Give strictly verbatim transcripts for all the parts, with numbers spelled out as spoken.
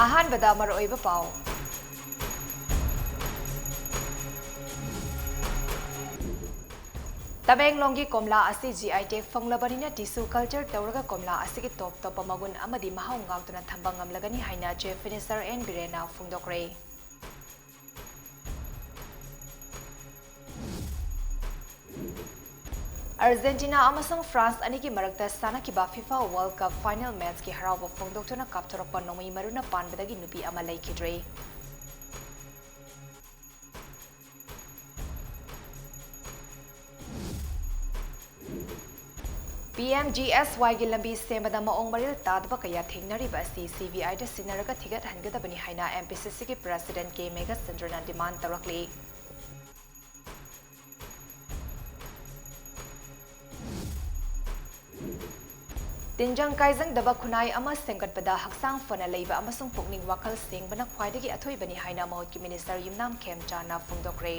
ꯑꯍꯥꯟꯕꯗ ꯃꯔꯨꯑꯣꯏꯕ ꯄꯥꯎ꯫ ꯇꯃꯦꯡꯂꯣꯡꯒꯤ ꯀꯣꯝꯂꯥ ꯑꯁꯤ G I tag ꯐꯪꯂꯕꯅꯤꯅ tissue culture ꯇꯧꯔꯒ ꯀꯣꯝꯂꯥ ꯑꯁꯤꯒꯤ ꯇꯣꯞ ꯇꯣꯞꯄ ꯃꯒꯨꯟ ꯑꯃꯗꯤ ꯃꯍꯥꯎ ꯉꯥꯛꯇꯨꯅ ꯊꯝꯕ ꯉꯝꯂꯒꯅꯤ ꯍꯥꯏꯅ Chief Minister N ꯕꯤꯔꯦꯟꯅ ꯐꯣꯡꯗꯣꯛꯈ꯭ꯔꯦ꯫ ꯑꯔꯖꯦꯟꯇꯤꯅꯥ ꯑꯃꯁꯨꯡ ꯐ꯭ꯔꯥꯟꯁ ꯑꯅꯤꯒꯤ ꯃꯔꯛꯇ ꯁꯥꯟꯅꯈꯤꯕ FIFA World Cup final matchꯀꯤ ꯍꯔꯥꯎꯕ ꯐꯣꯡꯗꯣꯛꯇꯨꯅ ꯀꯥꯞꯊꯣꯔꯛꯄ ꯅꯣꯡꯃꯩ ꯃꯔꯨꯅ ꯄꯥꯟꯕꯗꯒꯤ ꯅꯨꯄꯤ ꯑꯃ ꯂꯩꯈꯤꯗ꯭ꯔꯦ꯫ P M G S Yꯒꯤ ꯂꯝꯕꯤ ꯁꯦꯝꯕꯗ ꯃꯑꯣꯡ ꯃꯔꯤꯜ ꯇꯥꯗꯕ ꯀꯌꯥ ꯊꯦꯡꯅꯔꯤꯕ ꯑꯁꯤ C B Iꯗ ꯁꯤꯟꯅꯔꯒ ꯊꯤꯒꯠꯍꯟꯒꯗꯕꯅꯤ ꯍꯥꯏꯅ M P C Cꯒꯤ President K ꯃꯦꯘꯆꯟꯗ꯭ꯔꯅ demand ꯇꯧꯔꯛꯂꯤ꯫ ꯇꯤꯟꯖꯪ ꯀꯥꯏꯖꯪꯗꯕ ꯈꯨꯟꯅꯥꯏ ꯑꯃ ꯁꯦꯝꯒꯠꯄꯗ ꯍꯛꯆꯥꯡ ꯐꯅ ꯂꯩꯕ ꯑꯃꯁꯨꯡ ꯄꯨꯛꯅꯤꯡ ꯋꯥꯈꯜ ꯁꯦꯡꯕꯅ ꯈ꯭ꯋꯥꯏꯗꯒꯤ ꯑꯊꯣꯏꯕꯅꯤ ꯍꯥꯏꯅ ꯃꯍꯨꯠꯀꯤ Minister ꯌꯨꯝꯅꯥꯝ ꯈꯦꯝꯆꯥꯅ ꯐꯣꯡꯗꯣꯛꯈ꯭ꯔꯦ꯫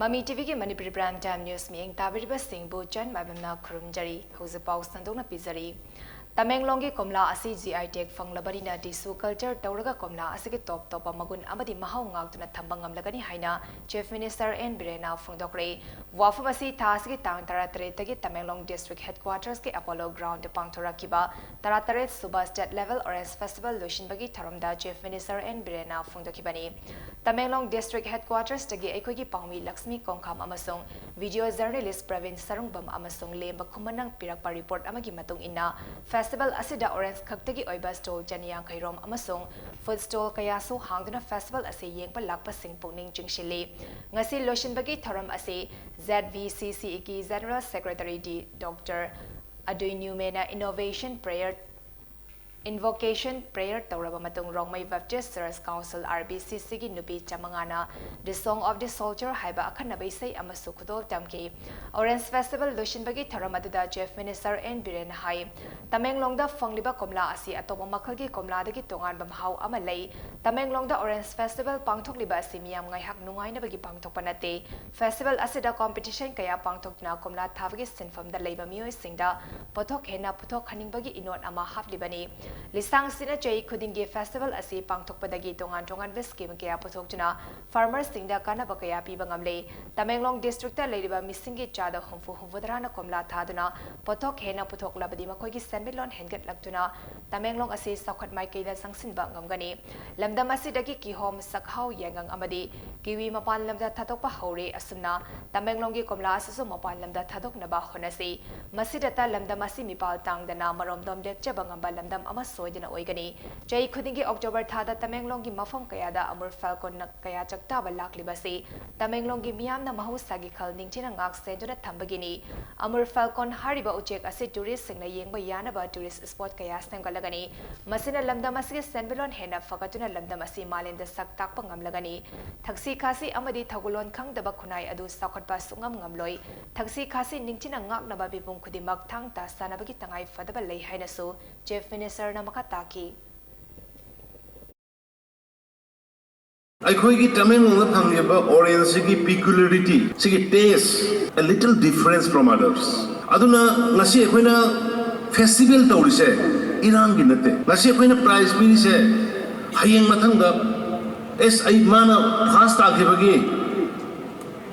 ꯃꯃꯤ ꯇꯤꯚꯤꯒꯤ ꯃꯅꯤꯄꯨꯔꯤ Prime Time News ꯃꯤꯠꯌꯦꯡ ꯇꯥꯕꯤꯔꯤꯕꯁꯤꯡꯕꯨ ꯆꯟ ꯃꯥꯏꯕꯝꯅ ꯈꯨꯔꯨꯝꯖꯔꯤ꯫ ꯍꯧꯖꯤꯛ ꯄꯥꯎ ꯁꯟꯗꯣꯛꯅ ꯄꯤꯖꯔꯤ꯫ ꯇꯃꯦꯡꯂꯣꯡꯒꯤ ꯀꯣꯝꯂꯥ ꯑꯁꯤ G I tag ꯐꯪꯂꯕꯅꯤꯅ tissue culture ꯇꯧꯔꯒ ꯀꯣꯝꯂꯥ ꯑꯁꯤꯒꯤ ꯇꯣꯞ ꯇꯣꯞꯄ ꯃꯒꯨꯟ ꯑꯃꯗꯤ ꯃꯍꯥꯎ ꯉꯥꯛꯇꯨꯅ ꯊꯝꯕ ꯉꯝꯂꯒꯅꯤ ꯍꯥꯏꯅ Chief Minister N ꯕꯤꯔꯦꯟꯅ ꯐꯣꯡꯗꯣꯛꯈ꯭ꯔꯦ꯫ ꯋꯥꯐꯝ ꯑꯁꯤ ꯊꯥ ꯑꯁꯤꯒꯤ ꯇꯥꯡ ꯇꯔꯥꯇꯔꯦꯠꯇꯒꯤ ꯇꯃꯦꯡꯂꯣꯡ District Headquartersꯀꯤ Apollo Groundꯗ ꯄꯥꯡꯊꯣꯔꯛꯈꯤꯕ ꯇꯔꯥꯇꯔꯦꯠ ꯁꯨꯕ State Level Orange Festival ꯂꯣꯏꯁꯤꯟꯕꯒꯤ ꯊꯧꯔꯝꯗ Chief Minister N ꯕꯤꯔꯦꯟꯅ ꯐꯣꯡꯗꯣꯛꯈꯤꯕꯅꯤ꯫ Tamenglong District Headquartersꯇꯒꯤ ꯑꯩꯈꯣꯏꯒꯤ ꯄꯥꯎꯃꯤ ꯂꯛꯁꯃꯤ ꯀꯣꯡꯈꯥꯝ ꯑꯃꯁꯨꯡ video journalist ꯄ꯭ꯔꯕꯤꯟ ꯁꯔꯨꯡꯕꯝ ꯑꯃꯁꯨꯡ ꯂꯦꯝꯕ ꯈꯨꯃꯟꯅ ꯄꯤꯔꯛꯄ report ꯑꯃꯒꯤ ꯃꯇꯨꯡ ꯏꯟꯅ, Festival ꯑꯁꯤꯗ orange ꯈꯛꯇꯒꯤ ꯑꯣꯏꯕ stall ꯆꯅꯤ ꯌꯥꯡꯈꯩ ꯔꯣꯝ ꯑꯃꯁꯨꯡ food stall ꯀꯌꯥꯁꯨ ꯍꯥꯡꯗꯨꯅ festival ꯑꯁꯤ ꯌꯦꯡꯕ ꯂꯥꯛꯄꯁꯤꯡ ꯄꯨꯛꯅꯤꯡ ꯆꯤꯡꯁꯤꯜꯂꯤ꯫ ꯉꯁꯤ ꯂꯣꯏꯁꯤꯟꯕꯒꯤ ꯊꯧꯔꯝ ꯑꯁꯤ Z V C C ꯒꯤ General Secretary D Doctor ꯑꯗꯨꯏ ꯅ꯭ꯌꯨꯃꯦꯅ innovation prayer invocation prayer ꯇꯧꯔꯕ ꯃꯇꯨꯡ Rongmei Baptist Church Council R B C C ꯒꯤ ꯅꯨꯄꯤ ꯆꯥꯃꯉꯥꯅ The Song of the Soldier ꯍꯥꯏꯕ ꯑꯈꯟꯅꯕ ꯏꯁꯩ ꯑꯃꯁꯨ ꯈꯨꯗꯣꯜ ꯇꯝꯈꯤ꯫ Orange Festival ꯂꯣꯏꯁꯤꯟꯕꯒꯤ ꯊꯧꯔꯝ ꯑꯗꯨꯗ Chief Minister N ꯕꯤꯔꯦꯟꯅ ꯍꯥꯏ, ꯇꯃꯦꯡꯂꯣꯡꯗ ꯐꯪꯂꯤꯕ ꯀꯣꯝꯂꯥ ꯑꯁꯤ ꯑꯇꯣꯞꯄ ꯃꯈꯜꯒꯤ ꯀꯣꯝꯂꯥꯗꯒꯤ ꯇꯣꯉꯥꯟꯕ ꯃꯍꯥꯎ ꯑꯃ ꯂꯩ꯫ ꯇꯃꯦꯡꯂꯣꯡꯗ Orange Festival ꯄꯥꯡꯊꯣꯛꯂꯤꯕ ꯑꯁꯤ ꯃꯤꯌꯥꯝ ꯉꯥꯏꯍꯥꯛ ꯅꯨꯡꯉꯥꯏꯅꯕꯒꯤ ꯄꯥꯡꯊꯣꯛꯄ ꯅꯠꯇꯦ꯫ Festival ꯑꯁꯤꯗ competition ꯀꯌꯥ ꯄꯥꯡꯊꯣꯛꯇꯨꯅ ꯀꯣꯝꯂꯥ ꯊꯥꯕꯒꯤ ꯁꯤꯟꯐꯝꯗ ꯂꯩꯕ ꯃꯤꯑꯣꯏꯁꯤꯡꯗ ꯄꯣꯠꯊꯣꯛ ꯍꯦꯟꯅ ꯄꯨꯊꯣꯛꯍꯟꯅꯤꯡꯕꯒꯤ ꯏꯅꯣꯠ ꯑꯃ ꯍꯥꯞꯂꯤꯕꯅꯤ꯫ ꯂꯤꯁꯥꯡꯁꯤꯠꯅ ꯆꯍꯤ ꯈꯨꯗꯤꯡꯒꯤ festival ꯑꯁꯤ ꯄꯥꯡꯊꯣꯛꯄꯗꯒꯤ ꯇꯣꯉꯥꯟ ꯇꯣꯉꯥꯟꯕ scheme ꯀꯌꯥ ꯄꯨꯊꯣꯛꯇꯨꯅ farmerꯁꯤꯡꯗ ꯀꯥꯟꯅꯕ ꯀꯌꯥ ꯄꯤꯕ ꯉꯝꯂꯦ꯫ ꯇꯃꯦꯡꯂꯣꯡ districtꯇ ꯂꯩꯔꯤꯕ ꯃꯤꯁꯤꯡꯒꯤ ꯆꯥꯗ ꯍꯨꯝꯐꯨ ꯍꯨꯝꯐꯨꯇꯔꯥꯅ ꯀꯣꯝꯂꯥ ꯊꯥꯗꯨꯅ ꯄꯣꯠꯊꯣꯛ ꯍꯦꯟꯅ ꯄꯨꯊꯣꯛꯂꯕꯗꯤ ꯃꯈꯣꯏꯒꯤ ꯁꯦꯟꯃꯤꯠꯂꯣꯟ ꯍꯦꯟꯒꯠꯂꯛꯇꯨꯅ ꯇꯃꯦꯡꯂꯣꯡ ꯑꯁꯤ ꯆꯥꯎꯈꯠ ꯃꯥꯏꯀꯩꯗ ꯆꯪꯁꯤꯟꯕ ꯉꯝꯒꯅꯤ꯫ ꯂꯝꯗꯝ ꯑꯁꯤꯗꯒꯤ ꯀꯤꯍꯣꯝ, ꯆꯥꯛꯍꯥꯎ, ꯌꯥꯏꯉꯪ ꯑꯃꯗꯤ ꯀꯤꯋꯤ ꯃꯄꯥꯟ ꯂꯝꯗ ꯊꯥꯗꯣꯛꯄ ꯍꯧꯔꯦ꯫ ꯑꯁꯨꯝꯅ ꯇꯃꯦꯡꯂꯣꯡꯒꯤ ꯀꯣꯝꯂꯥ ꯑꯁꯤꯁꯨ ꯃꯄꯥꯟ ꯂꯝꯗ ꯊꯥꯗꯣꯛꯅꯕ ꯍꯣꯠꯅꯁꯤ꯫ ꯃꯁꯤꯗꯇ ꯂꯝꯗꯝ ꯑꯁꯤ ꯃꯤꯄꯥꯜ ꯇꯥꯡꯗꯅ ꯃꯔꯣꯝꯗꯣꯝ ꯂꯦꯞꯆꯕ ꯉꯝꯕ ꯂꯝꯗꯝ ꯑꯃ ꯁꯣꯏꯗꯅ ꯑꯣꯏꯒꯅꯤ꯫ ꯆꯍꯤ ꯈꯨꯗꯤꯡꯒꯤ October ꯊꯥꯗ ꯇꯃꯦꯡꯂꯣꯡꯒꯤ ꯃꯐꯝ ꯀꯌꯥꯗ Amur Falcon ꯀꯌꯥ ꯆꯥꯛꯇꯥꯕ ꯂꯥꯛꯂꯤꯕꯁꯤ ꯇꯃꯦꯡꯂꯣꯡꯒꯤ ꯃꯤꯌꯥꯝꯅ ꯃꯍꯧꯁꯥꯒꯤ ꯈꯜ ꯅꯤꯡꯊꯤꯅ ꯉꯥꯛ ꯁꯦꯟꯗꯨꯅ ꯊꯝꯕꯒꯤꯅꯤ꯫ Amur Falcon ꯍꯥꯏꯔꯤꯕ ꯎꯆꯦꯛ ꯑꯁꯤ touristꯁꯤꯡꯅ ꯌꯦꯡꯕ ꯌꯥꯅꯕ tourist spot ꯀꯌꯥ ꯁꯦꯝꯒꯠꯂꯒꯅꯤ꯫ ꯃꯁꯤꯅ ꯂꯝꯗꯝ ꯑꯁꯤꯒꯤ ꯁꯦꯟꯃꯤꯠꯂꯣꯟ ꯍꯦꯟꯅ ꯐꯒꯠꯇꯨꯅ ꯂꯝꯗꯝ ꯑꯁꯤ ꯃꯥꯂꯦꯝꯗ ꯁꯛ ꯇꯥꯛꯄ ꯉꯝꯂꯒꯅꯤ꯫ ꯊꯛꯁꯤ ꯈꯥꯁꯤ ꯑꯃꯗꯤ ꯊꯧꯒꯜꯂꯣꯟ ꯈꯪꯗꯕ ꯈꯨꯟꯅꯥꯏ ꯑꯗꯨ ꯆꯥꯎꯈꯠꯄ ꯁꯨꯡꯉꯝ ꯉꯝꯂꯣꯏ꯫ ꯊꯛꯁꯤ ꯈꯥꯁꯤ ꯅꯤꯡꯊꯤꯅ ꯉꯥꯛꯅꯕ ꯃꯤꯄꯨꯝ ꯈꯨꯗꯤꯡꯃꯛ ꯊꯥꯡ ꯇꯥ ꯆꯥꯅꯕꯒꯤ ꯇꯉꯥꯏ ꯐꯗꯕ ꯂꯩ ꯍꯥꯏꯅꯁꯨ Chief Ministerꯅ ꯃꯈꯥ ꯇꯥꯈꯤ꯫ ꯑꯩꯈꯣꯏꯒꯤ ꯇꯃꯦꯡꯂꯣꯡꯗ ꯐꯪꯂꯤꯕ orangeꯁꯤꯒꯤ peculiarity, ꯁꯤꯒꯤ taste, a little difference from others꯫ ꯑꯗꯨꯅ ꯉꯁꯤ ꯑꯩꯈꯣꯏꯅ festival ꯇꯧꯔꯤꯁꯦ ꯏꯔꯥꯡꯒꯤ ꯅꯠꯇꯦ꯫ ꯉꯁꯤ ꯑꯩꯈꯣꯏꯅ prize ꯄꯤꯔꯤꯁꯦ ꯍꯌꯦꯡ ꯃꯊꯪꯗ, ꯑꯦꯁ, ꯑꯩ, ꯃꯥꯅ first ꯇꯥꯈꯤꯕꯒꯤ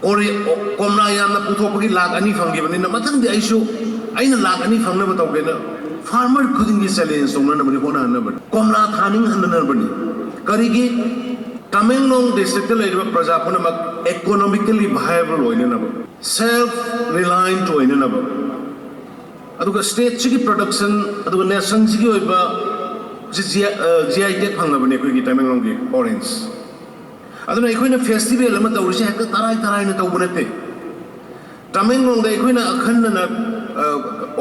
ꯀꯣꯔꯤ-, ꯀꯣꯝꯂꯥ ꯌꯥꯝꯅ ꯄꯨꯊꯣꯛꯄꯒꯤ ꯂꯥꯛ ꯑꯅꯤ ꯐꯪꯈꯤꯕꯅꯤꯅ, ꯃꯊꯪꯗꯤ ꯑꯩꯁꯨ ꯑꯩꯅ ꯂꯥꯛ ꯑꯅꯤ ꯐꯪꯅꯕ ꯇꯧꯒꯦꯅ farmer ꯈꯨꯗꯤꯡꯒꯤ challenge ꯇꯧꯅꯅꯕꯅꯤ, ꯍꯣꯠꯅꯍꯟꯅꯕꯅꯤ, ꯀꯣꯝꯂꯥ ꯊꯥꯅꯤꯡꯍꯟꯅꯅꯕꯅꯤ꯫ ꯀꯔꯤꯒꯤ? ꯇꯃꯦꯡꯂꯣꯡ districtꯇ ꯂꯩꯔꯤꯕ ꯄ꯭ꯔꯖꯥ ꯄꯨꯝꯅꯃꯛ economically viable ꯑꯣꯏꯅꯅꯕ, self reliant ꯑꯣꯏꯅꯅꯕ꯫ ꯑꯗꯨꯒ ꯁ꯭ꯇꯦꯠꯁꯤꯒꯤ ꯄ꯭ꯔꯗꯛꯁꯟ, ꯑꯗꯨꯒ ꯅꯦꯁꯟꯁꯤꯒꯤ ꯑꯣꯏꯕ ꯖꯤ ꯑꯥꯏ ꯇꯦꯒ ꯐꯪꯂꯕꯅꯤ ꯑꯩꯈꯣꯏꯒꯤ ꯇꯃꯦꯡꯂꯣꯡꯒꯤ ꯑꯣꯔꯦꯟꯖ꯫ ꯑꯗꯨꯅ ꯑꯩꯈꯣꯏꯅ ꯐꯦꯁꯇꯤꯚꯦꯜ ꯑꯃ ꯇꯧꯔꯤꯁꯦ ꯍꯦꯛꯇ ꯇꯔꯥꯏ ꯇꯔꯥꯏꯅ ꯇꯧꯕ ꯅꯠꯇꯦ꯫ ꯇꯃꯦꯡꯂꯣꯡꯗ ꯑꯩꯈꯣꯏꯅ ꯑꯈꯟꯅꯅ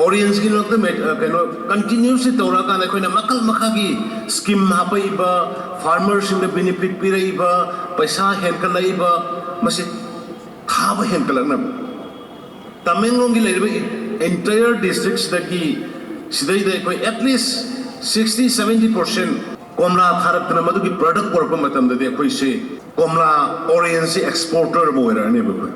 ꯑꯣꯔꯦꯟꯖꯀꯤꯗꯃꯛꯇ ꯀꯩꯅꯣ ꯀꯟꯇꯤꯅ꯭ꯌꯨꯁꯂꯤ ꯇꯧꯔꯛꯑꯀꯥꯟꯗ ꯑꯩꯈꯣꯏꯅ ꯃꯈꯜ ꯃꯈꯥꯒꯤ ꯁ꯭ꯀꯤꯝ ꯍꯥꯞꯄꯛꯏꯕ, ꯐꯥꯔꯃꯔꯁꯤꯡꯗ ꯕꯦꯅꯤꯐꯤꯠ ꯄꯤꯔꯛꯏꯕ, ꯄꯩꯁꯥ ꯍꯦꯟꯒꯠꯂꯛꯏꯕ, ꯃꯁꯤ ꯊꯥꯕ ꯍꯦꯟꯒꯠꯂꯛꯅꯕ꯫ ꯇꯃꯦꯡꯂꯣꯡꯒꯤ ꯂꯩꯔꯤꯕ entire districtꯁꯤꯗꯒꯤ, ꯁꯤꯗꯩꯗ ꯑꯩꯈꯣꯏ at least sixty seventy percent ꯀꯣꯝꯂꯥ ꯊꯥꯔꯛꯇꯅ ꯃꯗꯨꯒꯤ ꯄ꯭ꯔꯗꯛ ꯄꯨꯔꯛꯄ ꯃꯇꯝꯗꯗꯤ ꯑꯩꯈꯣꯏꯁꯦ ꯀꯣꯝꯂꯥ, ꯑꯣꯔꯦꯟꯖꯁꯤ ꯑꯦꯛꯁꯄꯣꯔꯇꯔ ꯑꯃ ꯑꯣꯏꯔꯛꯑꯅꯦꯕ ꯑꯩꯈꯣꯏ꯫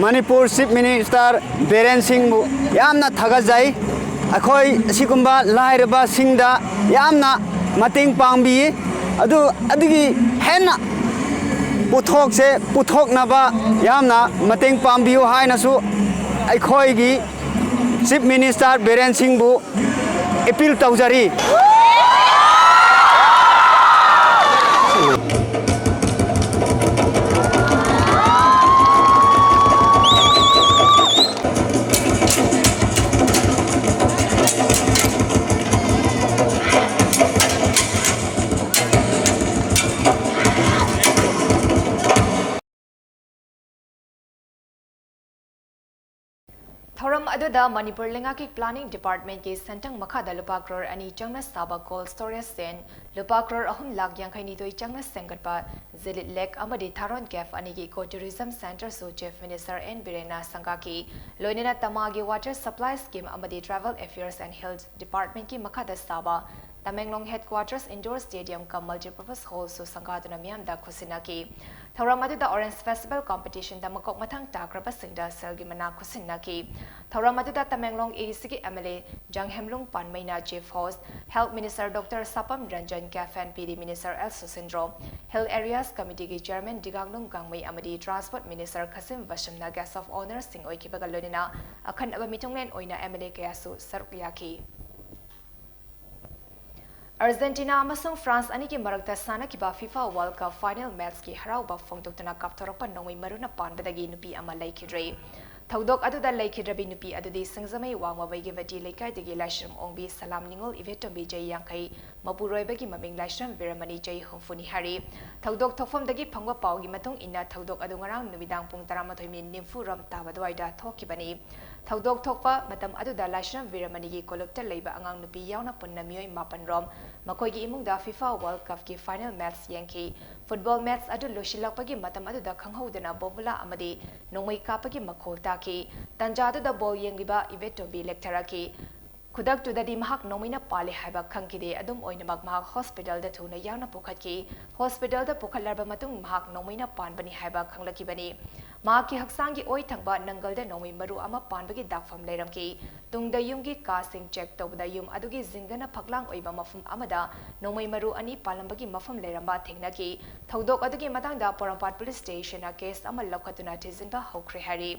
ꯃꯅꯤꯄꯨꯔ ꯆꯤꯐ ꯃꯤꯅꯤꯁꯇꯔ ꯕꯤꯔꯦꯟ ꯁꯤꯡꯕꯨ ꯌꯥꯝꯅ ꯊꯥꯒꯠꯆꯩ꯫ ꯑꯩꯈꯣꯏ ꯑꯁꯤꯒꯨꯝꯕ ꯂꯥꯏꯔꯕꯁꯤꯡꯗ ꯌꯥꯝꯅ ꯃꯇꯦꯡ ꯄꯥꯡꯕꯤ꯫ ꯑꯗꯨ, ꯑꯗꯨꯒꯤ ꯍꯦꯟꯅ ꯄꯣꯠꯊꯣꯛꯁꯦ ꯄꯨꯊꯣꯛꯅꯕ ꯌꯥꯝꯅ ꯃꯇꯦꯡ ꯄꯥꯡꯕꯤꯌꯨ ꯍꯥꯏꯅꯁꯨ ꯑꯩꯈꯣꯏꯒꯤ ꯆꯤꯐ ꯃꯤꯅꯤꯁꯇꯔ ꯕꯤꯔꯦꯟ ꯁꯤꯡꯕꯨ ꯑꯦꯄꯤꯜ ꯇꯧꯖꯔꯤ꯫ ꯊꯧꯔꯝ ꯑꯗꯨꯗ ꯃꯅꯤꯄꯨꯔ ꯂꯩꯉꯥꯛꯀꯤ ꯄ꯭ꯂꯥꯅꯤꯡ ꯗꯤꯄꯥꯔꯠꯃꯦꯟꯠꯀꯤ ꯁꯦꯟꯊꯪ ꯃꯈꯥꯗ ꯂꯨꯄꯥ ꯀ꯭ꯔꯣꯔ ꯑꯅꯤ ꯆꯪꯅ ꯁꯥꯕ ꯀꯣꯜꯗ ꯁ꯭ꯇꯣꯔꯦꯖ ꯁꯦꯟ, ꯂꯨꯄꯥ ꯀ꯭ꯔꯣꯔ ꯑꯍꯨꯝ ꯂꯥꯈ ꯌꯥꯡꯈꯩ ꯅꯤꯊꯣꯏ ꯆꯪꯅ ꯁꯦꯝꯒꯠꯄ ꯖꯤꯂꯤꯠ ꯂꯦꯛ ꯑꯃꯗꯤ ꯊꯥꯔꯣꯟ ꯀꯦꯐ ꯑꯅꯤꯒꯤ ꯏꯀꯣ ꯇꯨꯔꯤꯖꯝ ꯁꯦꯟꯇꯔꯁꯨ ꯆꯤꯐ ꯃꯤꯅꯤꯁꯇꯔ ꯑꯦꯟ ꯕꯤꯔꯦꯟꯅ ꯁꯪꯒꯥꯈꯤ꯫ ꯂꯣꯏꯅꯅ ꯇꯃꯥꯒꯤ ꯋꯥꯇꯔ ꯁꯄ꯭ꯂꯥꯏ ꯁ꯭ꯀꯤꯝ ꯑꯃꯗꯤ ꯇ꯭ꯔꯥꯏꯕꯦꯜ ꯑꯦꯐꯤꯌꯔꯁ ꯑꯦꯟ ꯍꯤꯜꯁ ꯗꯤꯄꯥꯔꯠꯃꯦꯟꯠꯀꯤ ꯃꯈꯥꯗ ꯁꯥꯕ Tamenglong headquarters indoor stadium cum multipurpose hall ꯁꯨ ꯁꯪꯒꯥꯗꯨꯅ ꯃꯤꯌꯥꯝꯗ ꯈꯨꯠꯁꯤꯟꯅꯈꯤ꯫ ꯊꯧꯔꯝ ꯑꯗꯨꯗ Orange Festival competition ꯗ ꯃꯀꯣꯛ ꯃꯊꯪ ꯇꯥꯈ꯭ꯔꯕꯁꯤꯡꯗ ꯁꯦꯜꯒꯤ ꯃꯅꯥ ꯈꯨꯠꯁꯤꯟꯅꯈꯤ꯫ ꯊꯧꯔꯝ ꯑꯗꯨꯗ ꯇꯃꯦꯡꯂꯣꯡ A D C ꯒꯤ M L A ꯖꯪꯍꯦꯝꯂꯨꯡ ꯄꯥꯟꯃꯩꯅ chief host, Health Minister Doctor ꯁꯥꯄꯝ Ranjan, K F N P D Minister L ꯁꯨꯁꯤꯟꯗ꯭ꯔꯣ, Hill Areas Committee ꯒꯤ chairman ꯗꯤꯒꯥꯡꯂꯨꯡ ꯒꯥꯡꯃꯩ ꯑꯃꯗꯤ Transport Minister ꯈꯥꯁꯤꯝ ꯕꯁꯝꯅ guest of honour ꯁꯤꯡ ꯑꯣꯏꯈꯤꯕꯒ ꯂꯣꯏꯅꯅ ꯑꯈꯟꯅꯕ ꯃꯤꯊꯨꯡꯂꯦꯟ ꯑꯣꯏꯅ M L A ꯀꯌꯥꯁꯨ ꯁꯔꯨꯛ ꯌꯥꯈꯤ꯫ ꯑꯔꯖꯦꯟꯇꯤꯅꯥ ꯑꯃꯁꯨꯡ ꯐ꯭ꯔꯥꯟꯁ ꯑꯅꯤꯒꯤ ꯃꯔꯛꯇ ꯁꯥꯟꯅꯈꯤꯕ FIFA World Cup final match ꯀꯤ ꯍꯔꯥꯎꯕ ꯐꯣꯡꯗꯣꯛꯇꯨꯅ ꯀꯥꯞꯊꯣꯔꯛꯄ ꯅꯣꯡꯃꯩ ꯃꯔꯨꯅ ꯄꯥꯟꯕꯗꯒꯤ ꯅꯨꯄꯤ ꯑꯃ ꯂꯩꯈꯤꯗ꯭ꯔꯦ꯫ ꯊꯧꯗꯣꯛ ꯑꯗꯨꯗ ꯂꯩꯈꯤꯗ꯭ꯔꯕꯤ ꯅꯨꯄꯤ ꯑꯗꯨꯗꯤ ꯁꯤꯡꯖꯃꯩ ꯋꯥꯡꯃ ꯕꯩꯒꯤꯕꯇꯤ ꯂꯩꯀꯥꯏꯗꯒꯤ ꯂꯥꯏꯁ꯭ꯔꯝ ꯑꯣꯡꯕꯤ ꯁꯂꯥꯝ ꯅꯤꯉꯣꯜ ꯏꯕꯦꯇꯣꯝꯕꯤ ꯆꯍꯤ ꯌꯥꯡꯈꯩ, ꯃꯄꯨꯔꯣꯏꯕꯒꯤ ꯃꯃꯤꯡ ꯂꯥꯏꯁ꯭ꯔꯝ ꯕꯤꯔꯃꯅꯤ ꯆꯍꯤ ꯍꯨꯝꯐꯨꯅꯤ ꯍꯥꯏꯔꯤ꯫ ꯊꯧꯗꯣꯛ ꯊꯣꯛꯐꯝꯗꯒꯤ ꯐꯪꯕ ꯄꯥꯎꯒꯤ ꯃꯇꯨꯡ ꯏꯟꯅ ꯊꯧꯗꯣꯛ ꯑꯗꯨ ꯉꯔꯥꯡ ꯅꯨꯃꯤꯗꯥꯡ ꯄꯨꯡ ꯇꯔꯥꯃꯥꯊꯣꯏ ꯃꯤꯅꯤꯠ ꯅꯤꯐꯨ ꯔꯣꯝ ꯇꯥꯕ ꯑꯗꯨꯋꯥꯏꯗ ꯊꯣꯛꯈꯤꯕꯅꯤ꯫ ꯊꯧꯗꯣꯛ ꯊꯣꯛꯄ ꯃꯇꯝ ꯑꯗꯨꯗ ꯂꯥꯏꯁ꯭ꯔꯝ ꯕꯤꯔꯃꯅꯤꯒꯤ ꯀꯣꯂꯨꯞꯇ ꯂꯩꯕ ꯑꯉꯥꯡ ꯅꯨꯄꯤ ꯌꯥꯎꯅ ꯄꯨꯟꯅ ꯃꯤꯑꯣꯏ ꯃꯥꯄꯟ ꯔꯣꯝ ꯃꯈꯣꯏꯒꯤ ꯏꯃꯨꯡꯗ FIFA World Cup ꯀꯤ final match ꯌꯦꯡꯈꯤ꯫ Football match ꯑꯗꯨ ꯂꯣꯏꯁꯤꯜꯂꯛꯄꯒꯤ ꯃꯇꯝ ꯑꯗꯨꯗ ꯈꯪꯍꯧꯗꯅ ꯕꯣꯝꯕꯨꯂꯥ ꯑꯃꯗꯤ ꯅꯣꯡꯃꯩ ꯀꯥꯞꯄꯒꯤ ꯃꯈꯣꯜ ꯇꯥꯈꯤ꯫ ꯇꯟꯖꯥꯗꯨꯗ ball ꯌꯦꯡꯂꯤꯕ ꯏꯕꯦꯇꯣꯝꯕꯤ ꯂꯦꯛꯊꯔꯛꯈꯤ꯫ ꯈꯨꯗꯛꯇꯨꯗꯗꯤ ꯃꯍꯥꯛ ꯅꯣꯡꯃꯩꯅ ꯄꯥꯜꯂꯦ ꯍꯥꯏꯕ ꯈꯪꯈꯤꯗꯦ꯫ ꯑꯗꯨꯝ ꯑꯣꯏꯅꯃꯛ ꯃꯍꯥꯛ hospital ꯗ ꯊꯨꯅ ꯌꯥꯡꯅ ꯄꯨꯈꯠꯈꯤ꯫ Hospital ꯗ ꯄꯨꯈꯠꯂꯕ ꯃꯇꯨꯡ ꯃꯍꯥꯛ ꯅꯣꯡꯃꯩꯅ ꯄꯥꯟꯕꯅꯤ ꯍꯥꯏꯕ ꯈꯪꯂꯛꯈꯤꯕꯅꯤ꯫ ꯃꯍꯥꯛꯀꯤ ꯍꯛꯆꯥꯡꯒꯤ ꯑꯣꯏ ꯊꯪꯕ ꯅꯪꯒꯜꯗ ꯅꯣꯡꯃꯩ ꯃꯔꯨ ꯑꯃ ꯄꯥꯟꯕꯒꯤ ꯗꯥꯛꯐꯝ ꯂꯩꯔꯝꯈꯤ꯫ ꯇꯨꯡꯗ ꯌꯨꯝꯒꯤ ꯀꯥꯁꯤꯡ check ꯇꯧꯕꯗ ꯌꯨꯝ ꯑꯗꯨꯒꯤ ꯖꯤꯡꯒꯅ ꯐꯛꯂꯥꯡ ꯑꯣꯏꯕ ꯃꯐꯝ ꯑꯃꯗ ꯅꯣꯡꯃꯩ ꯃꯔꯨ ꯑꯅꯤ ꯄꯥꯜꯂꯝꯕꯒꯤ ꯃꯐꯝ ꯂꯩꯔꯝꯕ ꯊꯦꯡꯅꯈꯤ꯫ ꯊꯧꯗꯣꯛ ꯑꯗꯨꯒꯤ ꯃꯇꯥꯡꯗ ꯄꯣꯔꯣꯝꯄꯥꯠ police station ꯅ case ꯑꯃ ꯂꯧꯈꯠꯇꯨꯅ ꯊꯤꯖꯤꯟꯕ ꯍꯧꯈ꯭ꯔꯦ ꯍꯥꯏꯔꯤ꯫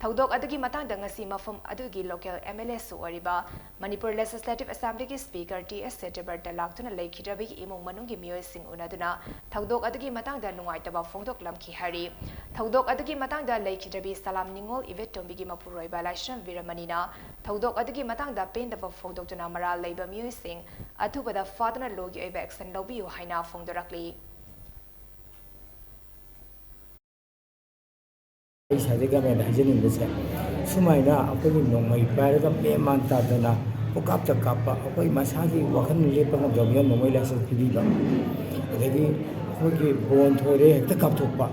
ꯊꯧꯗꯣꯛ ꯑꯗꯨꯒꯤ ꯃꯇꯥꯡꯗ ꯉꯁꯤ ꯃꯐꯝ ꯑꯗꯨꯒꯤ local M L A ꯁꯨ ꯑꯣꯏꯔꯤꯕ ꯃꯅꯤꯄꯨꯔ Legislative Assembly ꯒꯤ Speaker T S ꯁꯇ꯭ꯌꯕ꯭ꯔꯇ ꯂꯥꯛꯇꯨꯅ ꯂꯩꯈꯤꯗ꯭ꯔꯕꯒꯤ ꯏꯃꯨꯡ ꯃꯅꯨꯡꯒꯤ ꯃꯤꯑꯣꯏꯁꯤꯡ ꯎꯅꯗꯨꯅ ꯊꯧꯗꯣꯛ ꯑꯗꯨꯒꯤ ꯃꯇꯥꯡꯗ ꯅꯨꯡꯉꯥꯏꯇꯕ ꯐꯣꯡꯗꯣꯛꯂꯝꯈꯤ ꯍꯥꯏꯔꯤ꯫ ꯊꯧꯗꯣꯛ ꯑꯗꯨꯒꯤ ꯃꯇꯥꯡꯗ ꯂꯩꯈꯤꯗ꯭ꯔꯕꯤ ꯁꯂꯥꯝ ꯅꯤꯉꯣꯜ ꯏꯕꯦꯇꯣꯝꯕꯤꯒꯤ ꯃꯄꯨꯔꯣꯏꯕ ꯂꯥꯏꯁ꯭ꯔꯝ ꯕꯤꯔꯃꯅꯤꯅ ꯊꯧꯗꯣꯛ ꯑꯗꯨꯒꯤ ꯃꯇꯥꯡꯗ ꯄꯦꯟꯗꯕ ꯐꯣꯡꯗꯣꯛꯇꯨꯅ ꯃꯔꯥꯜ ꯂꯩꯕ ꯃꯤꯑꯣꯏꯁꯤꯡ ꯑꯊꯨꯕꯗ ꯐꯥꯗꯨꯅ ꯂꯣꯒꯤ ꯑꯣꯏꯕ action ꯂꯧꯕꯤꯌꯨ ꯍꯥꯏꯅ ꯐꯣꯡꯗꯣꯔꯛꯂꯤ꯫ ꯑꯩ ꯁꯥꯏꯗꯒꯤ ꯒꯃꯦꯟꯗ ꯍꯥꯏꯖꯅꯤꯡꯕꯁꯦ, ꯁꯨꯃꯥꯏꯅ ꯑꯩꯈꯣꯏꯒꯤ ꯅꯣꯡꯃꯩ ꯄꯥꯏꯔꯒ ꯃꯦꯟ ꯃꯥꯟ ꯇꯥꯗꯅ ꯄꯨꯡꯀꯥꯞꯇ ꯀꯥꯞꯄ, ꯑꯩꯈꯣꯏ ꯃꯁꯥꯒꯤ ꯋꯥꯈꯜ ꯂꯦꯞꯄ ꯉꯝꯗꯕ ꯃꯤꯑꯣꯏ ꯅꯣꯡꯃꯩ license ꯄꯤꯕꯤꯕ, ꯑꯗꯒꯤ ꯑꯩꯈꯣꯏꯒꯤ ꯕꯣꯟ ꯊꯣꯏꯔꯦ ꯍꯦꯛꯇ ꯀꯥꯞꯊꯣꯛꯄ,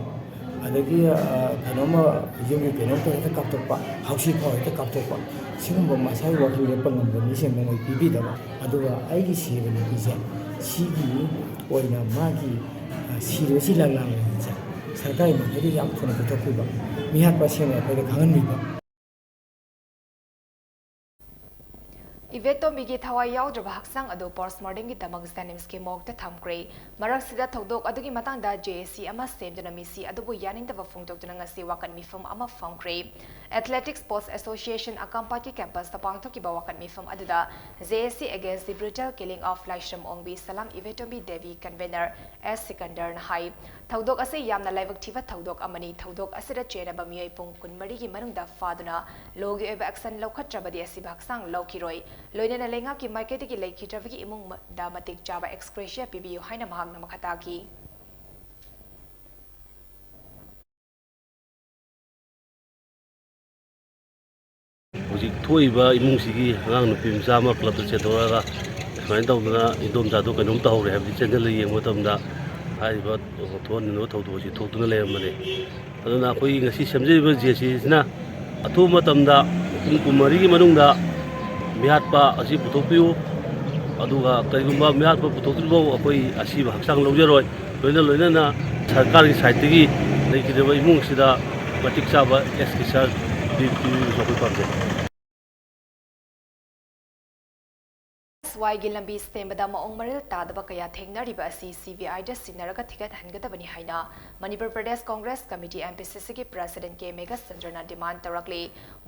ꯑꯗꯒꯤ ꯀꯩꯅꯣꯝꯃ, ꯌꯨꯝꯒꯤ ꯀꯩꯅꯣꯝꯇ ꯍꯦꯛꯇ ꯀꯥꯞꯊꯣꯛꯄ, ꯍꯥꯎꯁꯤ ꯐꯥꯎ ꯍꯦꯛꯇ ꯀꯥꯞꯊꯣꯛꯄ, ꯁꯤꯒꯨꯝꯕ ꯃꯁꯥꯒꯤ ꯋꯥꯈꯜ ꯂꯦꯞꯄ ꯉꯝꯕ ꯃꯤꯁꯤꯡ ꯅꯣꯡꯃꯩ ꯄꯤꯕꯤꯗꯕ꯫ ꯑꯗꯨꯒ ꯑꯩꯒꯤ ꯁꯤꯕ ꯅꯨꯄꯤꯁꯦ, ꯁꯤꯒꯤ ꯑꯣꯏꯅ ꯃꯥꯒꯤ ꯁꯤꯔꯤꯕꯁꯤ ꯂꯪꯂꯥꯡꯁꯦ ꯁꯔꯀꯥꯔꯒꯤ ꯃꯥꯏꯀꯩꯗꯒꯤ ꯌꯥꯝ ꯊꯨꯅ ꯄꯨꯊꯣꯛꯄꯤꯕ, ꯃꯤꯍꯥꯠꯄ ꯑꯁꯦꯡꯕ ꯑꯩꯈꯣꯏꯗ ꯈꯪꯍꯟꯕꯤꯕ꯫ ꯏꯕꯦꯇꯣꯝꯕꯤꯒꯤ ꯊꯋꯥꯏ ꯌꯥꯎꯗ꯭ꯔꯕ ꯍꯛꯆꯥꯡ ꯑꯗꯨ ꯄꯣꯁꯃꯣꯔꯇꯦꯝꯒꯤꯗꯃꯛ ꯖꯦꯅꯤꯝꯁꯀꯤ ꯃꯣꯔꯒꯇ ꯊꯝꯈ꯭ꯔꯦ꯫ ꯃꯔꯛꯁꯤꯗ ꯊꯧꯗꯣꯛ ꯑꯗꯨꯒꯤ ꯃꯇꯥꯡꯗ ꯖꯦ ꯑꯦ ꯁꯤ ꯑꯃ ꯁꯦꯝꯗꯨꯅ ꯃꯤꯁꯤ ꯑꯗꯨꯕꯨ ꯌꯥꯅꯤꯡꯗꯕ ꯐꯣꯡꯗꯣꯛꯇꯨꯅ ꯉꯁꯤ ꯋꯥꯀꯠ ꯃꯤꯐꯝ ꯑꯃ ꯐꯝꯈ꯭ꯔꯦ꯫ ꯑꯦꯊꯂꯦꯇꯤꯛꯁ ꯁ꯭ꯄꯣꯔꯠꯁ ꯑꯦꯁꯣꯁꯤꯌꯦꯁꯟ ꯑꯀꯥꯝꯄꯥꯠꯀꯤ ꯀꯦꯝꯄꯁꯇ ꯄꯥꯡꯊꯣꯛꯈꯤꯕ ꯋꯥꯀꯠ ꯃꯤꯐꯝ ꯑꯗꯨꯗ ꯖꯦ ꯑꯦ ꯁꯤ against the brutal killing of Laishram Ongbi Salam Ibetombi Devi, convener S ꯁꯤꯀꯟꯗꯔꯅ ꯍꯥꯏ, ꯊꯧꯗꯣꯛ ꯑꯁꯤ ꯌꯥꯝꯅ ꯂꯥꯏꯕꯛ ꯊꯤꯕ ꯊꯧꯗꯣꯛ ꯑꯃꯅꯤ꯫ ꯊꯧꯗꯣꯛ ꯑꯁꯤꯗ ꯆꯦꯟꯅꯕ ꯃꯤꯑꯣꯏ ꯄꯨꯡ ꯀꯨꯟꯃꯔꯤꯒꯤ ꯃꯅꯨꯡꯗ ꯐꯥꯗꯨꯅ ꯂꯣꯒꯤ ꯑꯣꯏꯕ ꯑꯦꯛꯁꯟ ꯂꯧꯈꯠꯇ꯭ꯔꯕꯗꯤ ꯑꯁꯤꯕ ꯍꯛꯆꯥꯡ ꯂꯧꯈꯤꯔꯣꯏ꯫ ꯂꯣꯏꯅꯅ ꯂꯩꯉꯥꯛꯀꯤ ꯃꯥꯏꯀꯩꯗꯒꯤ ꯂꯩꯈꯤꯗ꯭ꯔꯕꯒꯤ ꯏꯃꯨꯡꯗ ꯃꯇꯤꯛ ꯆꯥꯕ ꯑꯦꯛꯁꯒ꯭ꯔꯦꯁꯤꯌꯥ ꯄꯤꯕꯤꯌꯨ ꯍꯥꯏꯅ ꯃꯍꯥꯛꯅ ꯃꯈꯥ ꯇꯥꯈꯤ꯫ ꯍꯧꯖꯤꯛ ꯊꯣꯛꯏꯕ ꯏꯃꯨꯡꯁꯤꯒꯤ ꯑꯉꯥꯡ ꯅꯨꯄꯤ ꯃꯆꯥ ꯑꯃ ꯀ꯭ꯂꯕꯇ ꯆꯦꯟꯊꯣꯔꯛꯑꯒ ꯁꯨꯃꯥꯏꯅ ꯇꯧꯗꯅ ꯏꯟꯗꯣꯝꯆꯥꯗꯣ ꯀꯩꯅꯣꯝ ꯇꯧꯍꯧꯔꯦ ꯍꯥꯏꯕꯗꯤ ꯆꯦꯟꯁꯤꯜꯂꯒ ꯌꯦꯡꯕ ꯃꯇꯝꯗ ꯍꯥꯏꯔꯤꯕ ꯊꯣꯛꯍꯟꯅꯤꯡꯗꯕ ꯊꯧꯗꯣꯛ ꯑꯁꯤ ꯊꯣꯛꯇꯨꯅ ꯂꯩꯔꯝꯕꯅꯤ꯫ ꯑꯗꯨꯅ ꯑꯩꯈꯣꯏꯒꯤ ꯉꯁꯤ ꯁꯦꯝꯖꯔꯤꯕ ꯖꯦ ꯑꯦ ꯁꯤꯁꯤꯅ ꯑꯊꯨꯕ ꯃꯇꯝꯗ ꯄꯨꯡ ꯀꯨꯟꯃꯔꯤꯒꯤ ꯃꯅꯨꯡꯗ ꯃꯤꯍꯥꯠꯄ ꯑꯁꯤ ꯄꯨꯊꯣꯛꯄꯤꯌꯨ꯫ ꯑꯗꯨꯒ ꯀꯔꯤꯒꯨꯝꯕ ꯃꯤꯍꯥꯠꯄ ꯄꯨꯊꯣꯛꯇ꯭ꯔꯤꯐꯥꯎ ꯑꯩꯈꯣꯏ ꯑꯁꯤꯕ ꯍꯛꯆꯥꯡ ꯂꯧꯖꯔꯣꯏ꯫ ꯂꯣꯏꯅ ꯂꯣꯏꯅꯅ ꯁꯔꯀꯥꯔꯒꯤ ꯁꯥꯏꯠꯇꯒꯤ ꯂꯩꯈꯤꯗ꯭ꯔꯕ ꯏꯃꯨꯡ ꯑꯁꯤꯗ ꯃꯇꯤꯛ ꯆꯥꯕ ꯑꯦꯁ ꯀꯦ ꯁꯥꯔ ꯄꯤ-, ꯄꯤꯕꯤꯕꯁꯨ ꯑꯩꯈꯣꯏ ꯄꯥꯝꯖꯩ꯫ ꯑꯦꯁ ꯋꯥꯏꯒꯤ ꯂꯝꯕꯤ ꯁꯦꯝꯕꯗ ꯃꯑꯣꯡ ꯃꯔꯤꯜ ꯇꯥꯗꯕ ꯀꯌꯥ ꯊꯦꯡꯅꯔꯤꯕ ꯑꯁꯤ ꯁꯤ ꯕꯤ ꯑꯥꯏꯗ ꯁꯤꯟꯅꯔꯒ ꯊꯤꯒꯠꯍꯟꯒꯗꯕꯅꯤ ꯍꯥꯏꯅ Manipur Pradesh Congress committee, M P ꯁꯤ ꯁꯤꯒꯤ ꯄ꯭ꯔꯁꯤꯗꯦꯟ ꯀꯦ ꯃꯦꯘꯆꯟꯗ꯭ꯔꯅ ꯗꯤꯃꯥꯟ ꯇꯧꯔꯛꯂꯤ꯫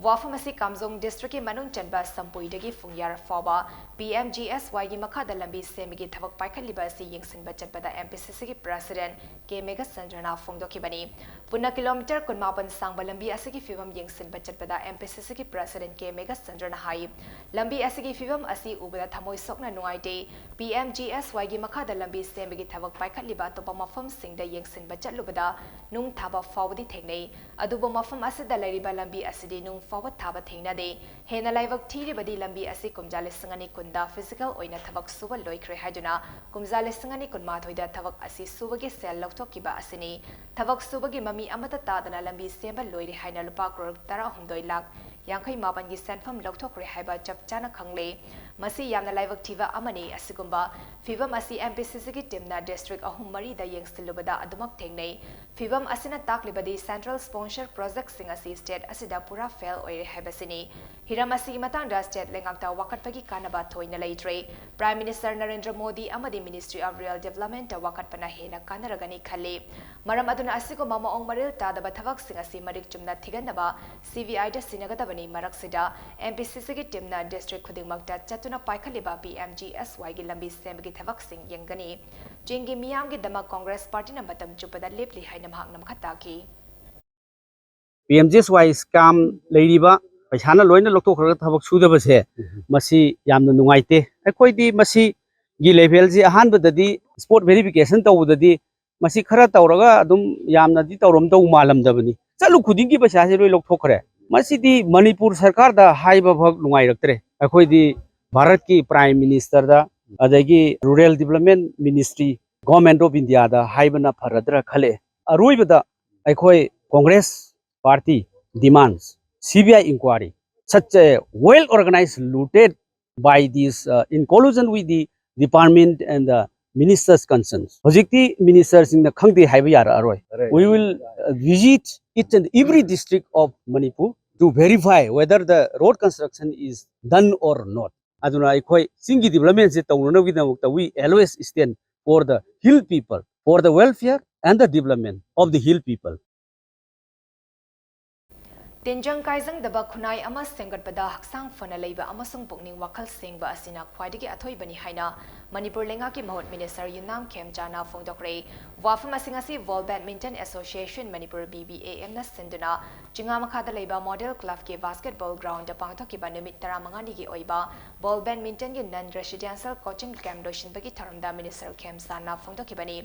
ꯋꯥꯐꯝ ꯑꯁꯤ ꯀꯥꯝꯖꯣꯡ ꯗꯤꯁꯇ꯭ꯔꯤꯛꯀꯤ ꯃꯅꯨꯡ ꯆꯟꯕ ꯁꯝꯄꯨꯏꯗꯒꯤ ꯐꯨꯡꯌꯥꯔ ꯐꯥꯎꯕ ꯄꯤ ꯑꯦꯝ ꯖꯤ ꯑꯦꯁ ꯋꯥꯏꯒꯤ ꯃꯈꯥꯗ ꯂꯝꯕꯤ ꯁꯦꯝꯕꯒꯤ ꯊꯕꯛ ꯄꯥꯏꯈꯠꯂꯤꯕ ꯑꯁꯤ ꯌꯦꯡꯁꯤꯟꯕ ꯆꯠꯄꯗ ꯑꯦꯝ ꯄꯤ ꯁꯤ ꯁꯤꯒꯤ ꯄ꯭ꯔꯁꯤꯗꯦꯟ ꯀꯦ ꯃꯦꯘꯆꯟꯗ꯭ꯔꯅ ꯐꯣꯡꯗꯣꯛꯈꯤꯕꯅꯤ꯫ ꯄꯨꯟꯅ ꯀꯤꯂꯣꯃꯤꯇꯔ ꯀꯨꯟꯃꯥꯄꯟ ꯁꯥꯡꯕ ꯂꯝꯕꯤ ꯑꯁꯤꯒꯤ ꯐꯤꯕꯝ ꯌꯦꯡꯁꯤꯟꯕ ꯆꯠꯄꯗ ꯑꯦꯝ ꯄꯤ ꯁꯤ ꯁꯤꯒꯤ ꯄ꯭ꯔꯁꯤꯗꯦꯟ ꯀꯦ ꯃꯦꯘꯆꯟꯗ꯭ꯔꯅ ꯍꯥꯏ, ꯂꯝꯕꯤ ꯑꯁꯤꯒꯤ ꯐꯤꯕꯝ ꯑꯁꯤ ꯎꯕꯗ ꯊꯃꯣꯏ ꯁꯣꯛꯅ ꯅꯨꯡꯉꯥꯏꯇꯦ꯫ ꯄꯤ ꯑꯦꯝ ꯖꯤ ꯑꯦꯁ ꯋꯥꯏꯒꯤ ꯃꯈꯥꯗ ꯂꯝꯕꯤ ꯁꯦꯝꯕꯒꯤ ꯊꯕꯛ ꯄꯥꯏꯈꯠꯂꯤꯕ ꯑꯇꯣꯞꯄ ꯃꯐꯝꯁꯤꯡꯗ ꯌꯦꯡꯁꯤꯟꯕ ꯆꯠꯂꯨꯕꯗ ꯅꯨꯡ ꯊꯥꯕ ꯐꯥꯎꯕꯗꯤ ꯊꯦꯡꯅꯩ꯫ ꯑꯗꯨꯕꯨ ꯃꯐꯝ ꯑꯁꯤꯗ ꯂꯩꯔꯤꯕ ꯂꯝꯕꯤ ꯑꯁꯤꯗꯤ ꯅꯨꯡ ꯐꯥꯎꯕ ꯊꯥꯕ ꯊꯦꯡꯅꯗꯦ꯫ ꯍꯦꯟꯅ ꯂꯥꯏꯕꯛ ꯊꯤꯔꯤꯕꯗꯤ ꯂꯝꯕꯤ ꯑꯁꯤ ꯀꯨꯝꯖꯥ ꯂꯤꯁꯤꯡ ꯑꯅꯤ ꯀꯨꯟꯗ physical ꯑꯣꯏꯅ ꯊꯕꯛ ꯁꯨꯕ ꯂꯣꯏꯈ꯭ꯔꯦ ꯍꯥꯏꯗꯨꯅ ꯀꯨꯝꯖꯥ ꯂꯤꯁꯤꯡ ꯑꯅꯤ ꯀꯨꯟꯃꯥꯊꯣꯏꯗ ꯊꯕꯛ ꯑꯁꯤ ꯁꯨꯕꯒꯤ ꯁꯦꯜ ꯂꯧꯊꯣꯛꯈꯤꯕ ꯑꯁꯤꯅꯤ꯫ ꯊꯕꯛ ꯁꯨꯕꯒꯤ ꯃꯃꯤ ꯑꯃꯠꯇ ꯇꯥꯗꯅ ꯂꯝꯕꯤ ꯁꯦꯝꯕ ꯂꯣꯏꯔꯦ ꯍꯥꯏꯅ ꯂꯨꯄꯥ ꯀ꯭ꯔꯣꯔ ꯇꯔꯥꯍꯨꯝꯗꯣꯏ ꯂꯥꯈ ꯌꯥꯡꯈꯩ ꯃꯥꯄꯟꯒꯤ ꯁꯦꯟꯐꯝ ꯂꯧꯊꯣꯛꯈ꯭ꯔꯦ ꯍꯥꯏꯕ ꯆꯞ ꯆꯥꯅ ꯈꯪꯂꯦ꯫ ꯃꯁꯤ ꯌꯥꯝꯅ ꯂꯥꯏꯕꯛ ꯊꯤꯕ ꯑꯃꯅꯤ꯫ ꯑꯁꯤꯒꯨꯝꯕ ꯐꯤꯚꯝ ꯑꯁꯤ ꯑꯦꯝ ꯄꯤ ꯁꯤ ꯁꯤꯒꯤ ꯇꯤꯝꯅ ꯗꯤꯁꯇ꯭ꯔꯤꯛ ꯑꯍꯨꯝ ꯃꯔꯤꯗ ꯌꯦꯡꯁꯤꯜꯂꯨꯕꯗ ꯑꯗꯨꯃꯛ ꯊꯦꯡꯅꯩ꯫ ꯐꯤꯚꯝ ꯑꯁꯤꯅ ꯇꯥꯛꯂꯤꯕꯗꯤ central sponsor projectꯁꯤꯡ ꯑꯁꯤ state ꯑꯁꯤꯗ ꯄꯨꯔꯥ fail ꯑꯣꯏꯔꯦ ꯍꯥꯏꯕꯁꯤꯅꯤ꯫ ꯍꯤꯔꯝ ꯑꯁꯤꯒꯤ ꯃꯇꯥꯡꯗ state ꯂꯩꯉꯥꯛꯇ ꯋꯥꯀꯠꯄꯒꯤ ꯀꯥꯟꯅꯕ ꯊꯣꯏꯅ ꯂꯩꯇ꯭ꯔꯦ꯫ Prime Minister ꯅꯔꯦꯟꯗ꯭ꯔ ꯃꯣꯗꯤ ꯑꯃꯗꯤ Ministry of Rural Developmentꯇ ꯋꯥꯀꯠꯄꯅ ꯍꯦꯟꯅ ꯀꯥꯟꯅꯔꯒꯅꯤ ꯈꯜꯂꯤ꯫ ꯃꯔꯝ ꯑꯗꯨꯅ ꯑꯁꯤꯒꯨꯝꯕ ꯃꯑꯣꯡ ꯃꯔꯤꯜ ꯇꯥꯗꯕ ꯊꯕꯛꯁꯤꯡ ꯑꯁꯤ ꯃꯔꯤꯛ ꯆꯨꯝꯅ ꯊꯤꯒꯠꯅꯕ ꯁꯤ ꯕꯤ ꯑꯥꯏꯗ ꯁꯤꯟꯅꯒꯗꯕꯅꯤ꯫ ꯃꯔꯛꯁꯤꯗ ꯑꯦꯝ ꯄꯤ ꯁꯤ ꯁꯤꯒꯤ ꯇꯤꯝꯅ ꯗꯤꯁꯇ꯭ꯔꯤꯛ ꯈꯨꯗꯤꯡꯃꯛꯇ ꯆꯠꯇꯨꯅ ꯄꯥꯏꯈꯠꯂꯤꯕ ꯄꯤ ꯑꯦꯝ ꯖꯤ ꯑꯦꯁ ꯋꯥꯏꯒꯤ ꯂꯝꯕꯤ ꯁꯦꯝꯕꯒꯤ ꯊꯕꯛꯁꯤꯡ ꯌꯦꯡꯒꯅꯤ꯫ ꯆꯤꯡꯒꯤ ꯃꯤꯌꯥꯝꯒꯤꯗꯃꯛ ꯀꯣꯡꯒ꯭ꯔꯦꯁ ꯄꯥꯔꯇꯤꯅ ꯃꯇꯝ ꯆꯨꯞꯄꯗ ꯂꯦꯞꯂꯤ ꯍꯥꯏꯅ ꯃꯍꯥꯛꯅ ꯃꯈꯥ ꯇꯥꯈꯤ꯫ ꯄꯤ ꯑꯦꯝ ꯖꯤ ꯑꯦꯁ ꯋꯥꯏ ꯁ꯭ꯀꯥꯝ ꯂꯩꯔꯤꯕ ꯄꯩꯁꯥꯅ ꯂꯣꯏꯅ ꯂꯧꯊꯣꯛꯈ꯭ꯔꯒ ꯊꯕꯛ ꯁꯨꯗꯕꯁꯦ ꯃꯁꯤ ꯌꯥꯝꯅ ꯅꯨꯡꯉꯥꯏꯇꯦ꯫ ꯑꯩꯈꯣꯏꯗꯤ ꯃꯁꯤꯒꯤ ꯂꯦꯚꯦꯜꯁꯤ ꯑꯍꯥꯟꯕꯗꯗꯤ spot verification ꯇꯧꯕꯗꯗꯤ ꯃꯁꯤ ꯈꯔ ꯇꯧꯔꯒ ꯑꯗꯨꯝ ꯌꯥꯝꯅꯗꯤ ꯇꯧꯔꯝꯗꯧ ꯃꯥꯜꯂꯝꯗꯕꯅꯤ꯫ ꯆꯠꯂꯨ ꯈꯨꯗꯤꯡꯒꯤ ꯄꯩꯁꯥꯁꯦ ꯂꯣꯏ ꯂꯧꯊꯣꯛꯈ꯭ꯔꯦ꯫ ꯃꯁꯤꯗꯤ ꯃꯅꯤꯄꯨꯔ ꯁꯔꯀꯥꯔꯗ ꯍꯥꯏꯕ ꯐꯥꯎ ꯅꯨꯡꯉꯥꯏꯔꯛꯇ꯭ꯔꯦ꯫ ꯑꯩꯈꯣꯏꯗꯤ ꯚꯥꯔꯠꯀꯤ Prime Ministerꯗ ꯑꯗꯒꯤ Rural Development Ministry, Government of Indiaꯗ ꯍꯥꯏꯕꯅ ꯐꯔꯗ꯭ꯔꯥ ꯈꯜꯂꯛꯑꯦ꯫ ꯑꯔꯣꯏꯕꯗ ꯑꯩꯈꯣꯏ Congress party demands C B I inquiry, such a well organized looted by these, uh, in collusion with the department and the ministers concerns. ꯍꯧꯖꯤꯛꯇꯤ ministerꯁꯤꯡꯅ ꯈꯪꯗꯦ ꯍꯥꯏꯕ ꯌꯥꯔꯛꯑꯔꯣꯏ꯫ We will, uh, visit each and every district of Manipur to verify whether the road construction is done or not. ꯑꯗꯨꯅ ꯑꯩꯈꯣꯏ ꯆꯤꯡꯒꯤ developmentꯁꯦ ꯇꯧꯅꯅꯕꯒꯤꯗꯃꯛꯇ we always stand for the hill people, for the welfare and the development of the hill people. ꯇꯤꯟꯖꯪ ꯀꯥꯏꯖꯪꯗꯕ ꯈꯨꯟꯅꯥꯏ ꯑꯃ ꯁꯦꯝꯒꯠꯄꯗ ꯍꯛꯆꯥꯡ ꯐꯅ ꯂꯩꯕ ꯑꯃꯁꯨꯡ ꯄꯨꯛꯅꯤꯡ ꯋꯥꯈꯜ ꯁꯦꯡꯕ ꯑꯁꯤꯅ ꯈ꯭ꯋꯥꯏꯗꯒꯤ ꯑꯊꯣꯏꯕꯅꯤ ꯍꯥꯏꯅ ꯃꯅꯤꯄꯨꯔ ꯂꯩꯉꯥꯛꯀꯤ ꯃꯍꯨꯠ ꯃꯤꯅꯤꯁꯇꯔ ꯌꯨꯝꯅꯥꯝ ꯈꯦꯝꯆꯥꯅ ꯐꯣꯡꯗꯣꯛꯈ꯭ꯔꯦ꯫ ꯋꯥꯐꯝ ꯑꯁꯤ ꯉꯁꯤ World Badminton Association Manipur, B B A M ꯅ ꯁꯤꯟꯗꯨꯅ ꯆꯤꯉꯥ ꯃꯈꯥꯗ ꯂꯩꯕ ꯃꯣꯗꯦꯜ ꯀ꯭ꯂꯕꯀꯤ ꯕꯥꯁꯀꯦꯠꯕꯣꯜ ꯒ꯭ꯔꯥꯎꯟꯗ ꯄꯥꯡꯊꯣꯛꯈꯤꯕ ꯅꯨꯃꯤꯠ ꯇꯔꯥꯃꯉꯥꯅꯤꯒꯤ ꯑꯣꯏꯕ ꯕꯣꯜ ꯕꯦꯗꯃꯤꯟꯇꯟꯒꯤ ꯅꯟ ꯔꯦꯁꯤꯗꯦꯟꯁꯤꯌꯦꯜ ꯀꯣꯆꯤꯡ ꯀꯦꯝꯞ ꯂꯣꯏꯁꯤꯟꯕꯒꯤ ꯊꯧꯔꯝꯗ ꯃꯤꯅꯤꯁꯇꯔ ꯈꯦꯝꯆꯥꯟꯅ ꯐꯣꯡꯗꯣꯛꯈꯤꯕꯅꯤ꯫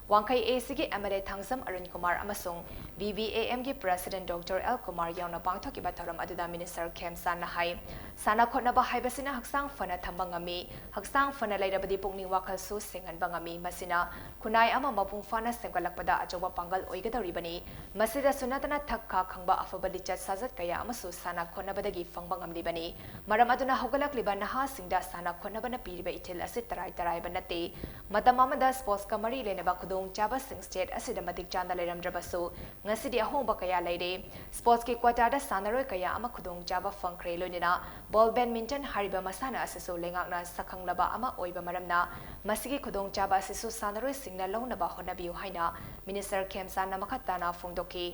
ꯋꯥꯡꯈꯩ A Cꯒꯤ M L A Thangjam Arun Kumar ꯑꯃꯁꯨꯡ B B A Mꯒꯤ ꯄ꯭ꯔꯦꯁꯤꯗꯦꯟꯠ ꯗꯣꯛꯇꯔ ꯑꯦꯜ ꯀꯨꯃꯥꯔ ꯌꯥꯎꯅ ꯄꯥꯡꯊꯣꯛꯈꯤꯕ ꯊꯧꯔꯝ ꯑꯗꯨꯗ ꯃꯤꯅꯤꯁꯇꯔ ꯈꯦꯝꯆꯥꯟꯅ ꯍꯥꯏ, ꯁꯥꯟꯅ ꯈꯣꯠꯅꯕ ꯍꯥꯏꯕꯁꯤꯅ ꯍꯛꯆꯥꯡ ꯐꯅ ꯊꯝꯕ ꯉꯝꯃꯤ, ꯍꯛꯆꯥꯡ ꯐꯅ ꯂꯩꯔꯕꯗꯤ ꯄꯨꯛꯅꯤꯡ ꯋꯥꯈꯜꯁꯨ ꯁꯦꯡꯍꯟꯕ ꯉꯝꯃꯤ, ꯃꯁꯤꯅ ꯈꯨꯟꯅꯥꯏ ꯑꯃ ꯃꯄꯨꯡ ꯐꯥꯅ ꯁꯦꯝꯒꯠꯂꯛꯄꯗ ꯑꯆꯧꯕ ꯄꯥꯡꯒꯜ ꯑꯣꯏꯒꯗꯧꯔꯤꯕꯅꯤ꯫ ꯃꯁꯤꯗꯁꯨ ꯅꯠꯇꯅ ꯊꯛ ꯈꯥ ꯈꯪꯕ ꯑꯐꯕ ꯂꯤꯆꯠ ꯁꯥꯖꯠ ꯀꯌꯥ ꯑꯃꯁꯨ ꯁꯥꯟꯅ ꯈꯣꯠꯅꯕꯗꯒꯤ ꯐꯪꯕ ꯉꯝꯂꯤꯕꯅꯤ꯫ ꯃꯔꯝ ꯑꯗꯨꯅ ꯍꯧꯒꯠꯂꯛꯂꯤꯕ ꯅꯍꯥꯁꯤꯡꯗ ꯁꯥꯟꯅ ꯈꯣꯠꯅꯕꯅ ꯄꯤꯔꯤꯕ ꯏꯊꯤꯜ ꯑꯁꯤ ꯇꯔꯥꯏ ꯇꯔꯥꯏꯕ ꯅꯠꯇꯦ꯫ ꯃꯇꯝ ꯑꯃꯗ ꯁ꯭ꯄꯣꯔꯠꯁꯀ ꯃꯔꯤ ꯂꯩꯅꯕ ꯈꯨꯗꯣꯡꯆꯥꯕꯁꯤꯡ ꯁ꯭ꯇꯦꯠ ꯑꯁꯤꯗ ꯃꯇꯤꯛ ꯆꯥꯅ ꯂꯩꯔꯝꯗ꯭ꯔꯕꯁꯨ, ꯉꯁꯤꯗꯤ ꯑꯍꯣꯡꯕ ꯀꯌꯥ ꯂꯩꯔꯦ꯫ ꯁ꯭ꯄꯣꯔꯠꯁꯀꯤ ꯀ꯭ꯋꯥꯇꯥꯗ ꯁꯥꯟꯅꯔꯣꯏ ꯀꯌꯥ ꯑꯃ ꯈꯨꯗꯣꯡꯆꯥꯕ ꯐꯪꯈ꯭ꯔꯦ, ꯂꯣꯏꯅꯅ ꯕꯣꯜ ꯕꯦꯗꯃꯤꯟꯇꯟ ꯍꯥꯏꯔꯤꯕ ꯃꯁꯥꯟꯅ ꯑꯁꯤꯁꯨ ꯂꯩꯉꯥꯛꯅ ꯁꯛꯈꯪꯂꯕ ꯑꯃ ꯑꯣꯏꯕ ꯃꯔꯝꯅ, ꯃꯁꯤꯒꯤ ꯈꯨꯗꯣꯡꯆꯥꯕ ꯑꯁꯤꯁꯨ ꯁꯥꯟꯅꯔꯣꯏꯁꯤꯡꯅ ꯂꯧꯅꯕ ꯍꯣꯠꯅꯕꯤꯌꯨ ꯍꯥꯏꯅ ꯃꯤꯅꯤꯁꯇꯔ ꯈꯦꯝꯆꯥꯟꯅ ꯃꯈꯥ ꯇꯥꯅ ꯐꯣꯡꯗꯣꯛꯈꯤ꯫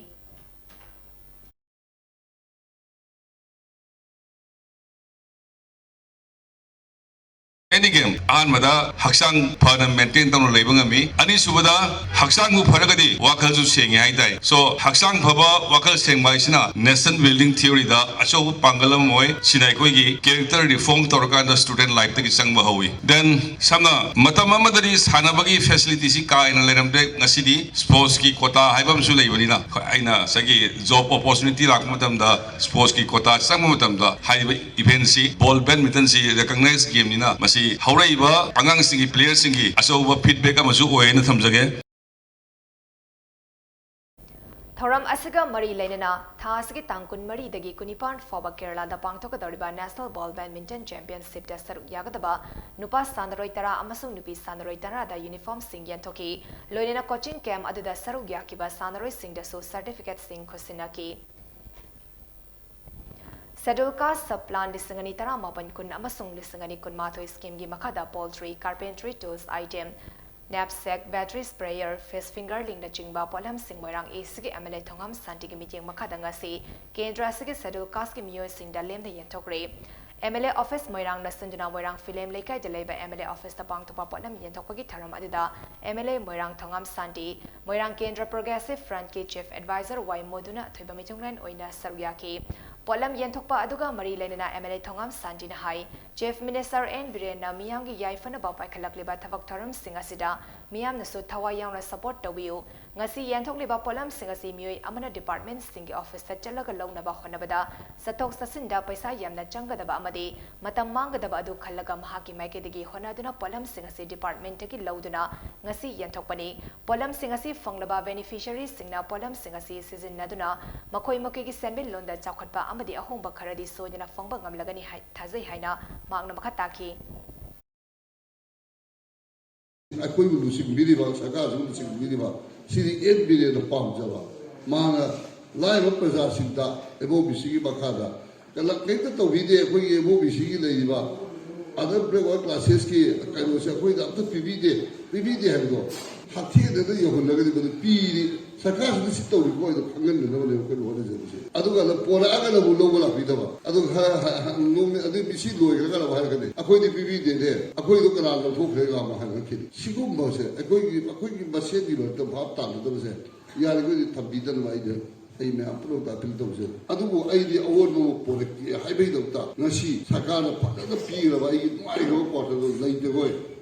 Any game, ꯑꯍꯥꯟꯕꯗ ꯍꯛꯆꯥꯡ ꯐꯅ ꯃꯦꯟꯇꯦꯟ ꯇꯧꯅ ꯂꯩꯕ ꯉꯝꯃꯤ꯫ ꯑꯅꯤꯁꯨꯕꯗ, ꯍꯛꯆꯥꯡꯕꯨ ꯐꯔꯒꯗꯤ ꯋꯥꯈꯜꯁꯨ ꯁꯦꯡꯉꯦ ꯍꯥꯏꯇꯥꯏ꯫ So, ꯍꯛꯆꯥꯡ ꯐꯕ, ꯋꯥꯈꯜ ꯁꯦꯡꯕ ꯍꯥꯏꯁꯤꯅ nation building theoryꯗ ꯑꯆꯧꯕ ꯄꯥꯡꯒꯜ ꯑꯃ ꯑꯣꯏ꯫ ꯁꯤꯅ ꯑꯩꯈꯣꯏꯒꯤ character reform ꯇꯧꯔꯀꯥꯟꯗ student lifeꯇꯒꯤ ꯆꯪꯕ ꯍꯧꯏ꯫ Then, ꯁꯝꯅ ꯃꯇꯝ ꯑꯃꯗꯗꯤ ꯁꯥꯟꯅꯕꯒꯤ facilityꯁꯤ ꯀꯥ ꯍꯦꯟꯅ ꯂꯩꯔꯝꯗꯦ꯫ ꯉꯁꯤꯗꯤ ꯁ꯭ꯄꯣꯔꯠꯁꯀꯤ ꯀꯣꯇꯥ ꯍꯥꯏꯕ ꯑꯃꯁꯨ ꯂꯩꯕꯅꯤꯅ, ꯑꯩꯅ ꯉꯁꯥꯏꯒꯤ job opportunity ꯂꯥꯛꯄ ꯃꯇꯝꯗ, ꯁ꯭ꯄꯣꯔꯠꯁꯀꯤ ꯀꯣꯇꯥ ꯆꯪꯕ ꯃꯇꯝꯗ, ꯍꯥꯏꯔꯤꯕ eventꯁꯤ, ꯕꯣꯜ ꯕꯦꯗꯃꯤꯟꯇꯟꯁꯤ recognized gameꯅꯤꯅ, ꯃꯁꯤ ꯍꯧꯔꯛꯏꯕ ꯑꯉꯥꯡꯁꯤꯡꯒꯤ, playerꯁꯤꯡꯒꯤ ꯑꯆꯧꯕ feedback ꯑꯃꯁꯨ ꯑꯣꯏ ꯍꯥꯏꯅ ꯊꯝꯖꯒꯦ꯫ ꯊꯧꯔꯝ ꯑꯁꯤꯒ ꯃꯔꯤ ꯂꯩꯅꯅ ꯊꯥ ꯑꯁꯤꯒꯤ ꯇꯥꯡ ꯀꯨꯟꯃꯔꯤꯗꯒꯤ ꯀꯨꯟꯅꯤꯄꯥꯟ ꯐꯥꯎꯕ ꯀꯦꯔꯂꯥꯗ ꯄꯥꯡꯊꯣꯛꯀꯗꯧꯔꯤꯕ National Ball Badminton Championshipꯇ ꯁꯔꯨꯛ ꯌꯥꯒꯗꯕ ꯅꯨꯄꯥ ꯁꯥꯟꯅꯔꯣꯏ ꯇꯔꯥ ꯑꯃꯁꯨꯡ ꯅꯨꯄꯤ ꯁꯥꯟꯅꯔꯣꯏ ꯇꯔꯥꯗ uniformꯁꯤꯡ ꯌꯦꯟꯊꯣꯛꯈꯤ꯫ ꯂꯣꯏꯅꯅ coaching camp ꯑꯗꯨꯗ ꯁꯔꯨꯛ ꯌꯥꯈꯤꯕ ꯁꯥꯟꯅꯔꯣꯏꯁꯤꯡꯗꯁꯨ certificateꯁꯤꯡ ꯈꯨꯠꯁꯤꯟꯅꯈꯤ꯫ Scheduled Caste Sub Plan ꯂꯤꯁꯤꯡ ꯑꯅꯤ ꯇꯔꯥꯃꯥꯄꯟ ꯀꯨꯟ ꯑꯃꯁꯨꯡ ꯂꯤꯁꯤꯡ ꯑꯅꯤ ꯀꯨꯟꯃꯥꯊꯣꯏ schemeꯒꯤ ꯃꯈꯥꯗ poultry, carpentry tools item, knapsack, battery sprayer, fish fingerlingꯅꯆꯤꯡꯕ ꯄꯣꯠꯂꯝꯁꯤꯡ ꯃꯣꯏꯔꯥꯡ ꯏꯁꯀꯤ ꯑꯦꯝ ꯑꯦꯜ ꯑꯦ ꯊꯣꯉꯥꯝ ꯁꯥꯟꯇꯤꯒꯤ ꯃꯤꯠꯌꯦꯡ ꯃꯈꯥꯗ ꯉꯁꯤ ꯀꯦꯟꯗ꯭ꯔ ꯑꯁꯤꯒꯤ ꯁꯦꯗꯨꯜ ꯀꯥꯁꯀꯤ ꯃꯤꯑꯣꯏꯁꯤꯡꯗ ꯂꯦꯝꯅ ꯌꯦꯟꯊꯣꯛꯈ꯭ꯔꯦ꯫ ꯑꯦꯝ ꯑꯦꯜ ꯑꯦ ꯑꯣꯐꯤꯁ ꯃꯣꯏꯔꯥꯡꯅ ꯁꯤꯟꯗꯨꯅ ꯃꯣꯏꯔꯥꯡ ꯐꯤꯂꯦꯝ ꯂꯩꯀꯥꯏꯗ ꯂꯩꯕ ꯑꯦꯝ ꯑꯦꯜ ꯑꯦ ꯑꯣꯐꯤꯁꯇ ꯄꯥꯡꯊꯣꯛꯄ ꯄꯣꯠꯂꯝ ꯌꯦꯟꯊꯣꯛꯄꯒꯤ ꯊꯧꯔꯝ ꯑꯗꯨꯗ ꯑꯦꯝ ꯑꯦꯜ ꯑꯦ ꯃꯣꯏꯔꯥꯡ ꯊꯣꯉꯥꯝ ꯁꯥꯟꯇꯤ, ꯃꯣꯏꯔꯥꯡ ꯀꯦꯟꯗ꯭ꯔ ꯄ꯭ꯔꯣꯒ꯭ꯔꯦꯁꯤꯚ ꯐ꯭ꯔꯟꯠꯀꯤ ꯆꯤꯐ ꯑꯦꯗꯚꯥꯏꯖꯔ ꯋꯥꯏ ꯃꯣꯗꯨꯅ ꯑꯊꯣꯏꯕ ꯃꯤꯊꯨꯡꯂꯦꯟ ꯑꯣꯏꯅ ꯁꯔꯨꯛ ꯌꯥꯈꯤ꯫ ꯄꯣꯠꯂꯝ ꯌꯦꯟꯊꯣꯛꯄ ꯑꯗꯨꯒ ꯃꯔꯤ ꯂꯩꯅꯅ ꯑꯦꯝ ꯑꯦꯜ ꯑꯦ ꯊꯣꯉꯥꯝ ꯁꯥꯟꯇꯤꯅ ꯍꯥꯏ, ꯆꯤꯐ ꯃꯤꯅꯤꯁꯇꯔ ꯑꯦꯟ ꯕꯤꯔꯦꯟꯅ ꯃꯤꯌꯥꯝꯒꯤ ꯌꯥꯏꯐꯅꯕ ꯄꯥꯏꯈꯠꯂꯛꯂꯤꯕ ꯊꯕꯛ ꯊꯧꯔꯝꯁꯤꯡ ꯑꯁꯤꯗ ꯃꯤꯌꯥꯝꯅꯁꯨ ꯊꯋꯥꯏ ꯌꯥꯎꯅ ꯁꯄꯣꯔꯠ ꯇꯧꯕꯤꯌꯨ꯫ ꯉꯁꯤ ꯌꯦꯟꯊꯣꯛꯂꯤꯕ ꯄꯣꯠꯂꯝꯁꯤꯡ ꯑꯁꯤ ꯃꯤꯑꯣꯏ ꯑꯃꯅ ꯗꯤꯄꯥꯔꯠꯃꯦꯟꯠꯁꯤꯡꯒꯤ ꯑꯣꯐꯤꯁꯇ ꯆꯠꯂꯒ ꯂꯧꯅꯕ ꯍꯣꯠꯅꯕꯗ ꯆꯠꯊꯣꯛ ꯆꯠꯁꯤꯟꯗ ꯄꯩꯁꯥ ꯌꯥꯝꯅ ꯆꯪꯒꯗꯕ ꯑꯃꯗꯤ ꯃꯇꯝ ꯃꯥꯡꯒꯗꯕ ꯑꯗꯨ ꯈꯜꯂꯒ ꯃꯍꯥꯛꯀꯤ ꯃꯥꯏꯀꯩꯗꯒꯤ ꯍꯣꯠꯅꯗꯨꯅ ꯄꯣꯠꯂꯝꯁꯤꯡ ꯑꯁꯤ ꯗꯤꯄꯥꯔꯠꯃꯦꯟꯠꯇꯒꯤ ꯂꯧꯗꯨꯅ ꯉꯁꯤ ꯌꯦꯟꯊꯣꯛꯄꯅꯤ꯫ ꯄꯣꯠꯂꯝꯁꯤꯡ ꯑꯁꯤ ꯐꯪꯂꯕ ꯕꯦꯅꯤꯐꯤꯁꯔꯤꯁꯤꯡꯅ ꯄꯣꯠꯂꯝꯁꯤꯡ ꯑꯁꯤ ꯁꯤꯖꯤꯟꯅꯗꯨꯅ ꯃꯈꯣꯏ ꯃꯈꯣꯏꯒꯤ ꯁꯦꯟꯃꯤꯠꯂꯣꯟꯗ ꯆꯥꯎꯈꯠꯄ ꯑꯃꯗꯤ ꯑꯍꯣꯡꯕ ꯈꯔꯗꯤ ꯁꯣꯏꯗꯅ ꯐꯪꯕ ꯉꯝꯂꯒꯅꯤ ꯍꯥꯏ-, ꯊꯥꯖꯩ ꯍꯥꯏꯅ ꯃꯍꯥꯛꯅ ꯃꯈꯥ ꯇꯥꯈꯤ꯫ ꯑꯩꯈꯣꯏꯕꯨ ꯂꯨꯆꯤꯡꯕꯤꯔꯤꯕ, ꯁꯔꯀꯥꯔꯁꯤꯕꯨ ꯂꯨꯆꯤꯡꯕꯤꯔꯤꯕ, ꯁꯤꯗꯤ ꯑꯦꯟ ꯕꯤꯔꯦꯟꯅ ꯄꯥꯝꯖꯕ꯫ ꯃꯥꯅ ꯂꯥꯏꯔꯕ ꯄ꯭ꯔꯖꯥꯁꯤꯡꯗ ꯑꯦꯝ ꯑꯣ ꯕꯤ ꯁꯤꯒꯤ ꯃꯈꯥꯗ ꯀꯂꯛ ꯀꯩꯝꯇ ꯇꯧꯕꯤꯗꯦ꯫ ꯑꯩꯈꯣꯏꯒꯤ ꯑꯦꯝ ꯑꯣ ꯕꯤ ꯁꯤꯒꯤ ꯂꯩꯔꯤꯕ ꯑꯗꯔ ꯕꯦꯛꯋꯥꯔꯗ ꯀ꯭ꯂꯥꯁꯦꯁꯀꯤ ꯀꯩꯅꯣꯁꯦ ꯑꯩꯈꯣꯏꯗ ꯑꯝꯇ ꯄꯤꯕꯤꯗꯦ, ꯄꯤꯕꯤꯗꯦ ꯍꯥꯏꯕꯗꯣ ꯍꯛꯊꯦꯡꯅꯅ ꯌꯧꯍꯜꯂꯒꯗꯤ ꯃꯗꯨ ꯄꯤꯔꯤ, ꯁꯔꯀꯥꯔꯁꯤꯅ ꯁꯤ ꯇꯧꯔꯤꯀꯣ ꯍꯥꯏꯗꯣ ꯈꯪꯍꯟꯅꯅꯕꯅꯦꯕ ꯑꯩꯈꯣꯏꯅ ꯍꯣꯠꯅꯖꯔꯤꯁꯦ꯫ ꯑꯗꯨꯒ ꯄꯣꯔꯛꯑꯒꯅ ꯑꯃꯨꯛ ꯂꯧꯕ ꯂꯥꯛꯄꯤꯗꯕ, ꯑꯗꯨ ꯈꯔ ꯍ-, ꯍ-, ꯅꯣꯡꯃ ꯑꯗꯨ ꯃꯤꯁꯤ ꯂꯣꯏꯈ꯭ꯔꯒꯅ ꯑꯃꯨꯛ ꯍꯥꯏꯔꯛꯀꯅꯤ, "ꯑꯩꯈꯣꯏꯗꯤ ꯄꯤꯕꯤꯗꯦꯅꯦ, ꯑꯩꯈꯣꯏꯗꯣ ꯀꯅꯥ ꯂꯧꯊꯣꯛꯈ꯭ꯔꯦ?" ꯀꯥꯏꯅ ꯍꯥꯏꯔꯛꯈꯤꯅꯤ꯫ ꯁꯤꯒꯨꯝꯕꯁꯦ ꯑꯩꯈꯣꯏꯒꯤ, ꯑꯩꯈꯣꯏꯒꯤ ꯃꯁꯦꯟꯒꯤ ꯃꯔꯛꯇ ꯚꯥꯞ ꯇꯥꯅꯗꯕꯁꯦ ꯌꯥꯔꯤꯈꯩꯗꯤ ꯊꯝꯕꯤꯗꯅꯕ ꯑꯩꯗꯤ ꯑꯩ ꯃꯌꯥꯝ ꯄꯨꯝꯅꯃꯛꯇ ꯑꯄꯤꯜ ꯇꯧꯖꯩ꯫ ꯑꯗꯨꯕꯨ ꯑꯩꯗꯤ ꯑꯑꯣꯟꯕ ꯑꯃ ꯄꯣꯔꯛꯀꯦ ꯍꯥꯏꯕꯒꯤꯗꯃꯛꯇ ꯉꯁꯤ ꯁꯔꯀꯥꯔꯅ ꯐꯖꯅ ꯄꯤꯈ꯭ꯔꯕ ꯑꯩꯒꯤ ꯅꯨꯡꯉꯥꯏꯈ꯭ꯔꯕ quarter ꯗꯣ ꯂꯩꯇꯦꯈꯣꯏ꯫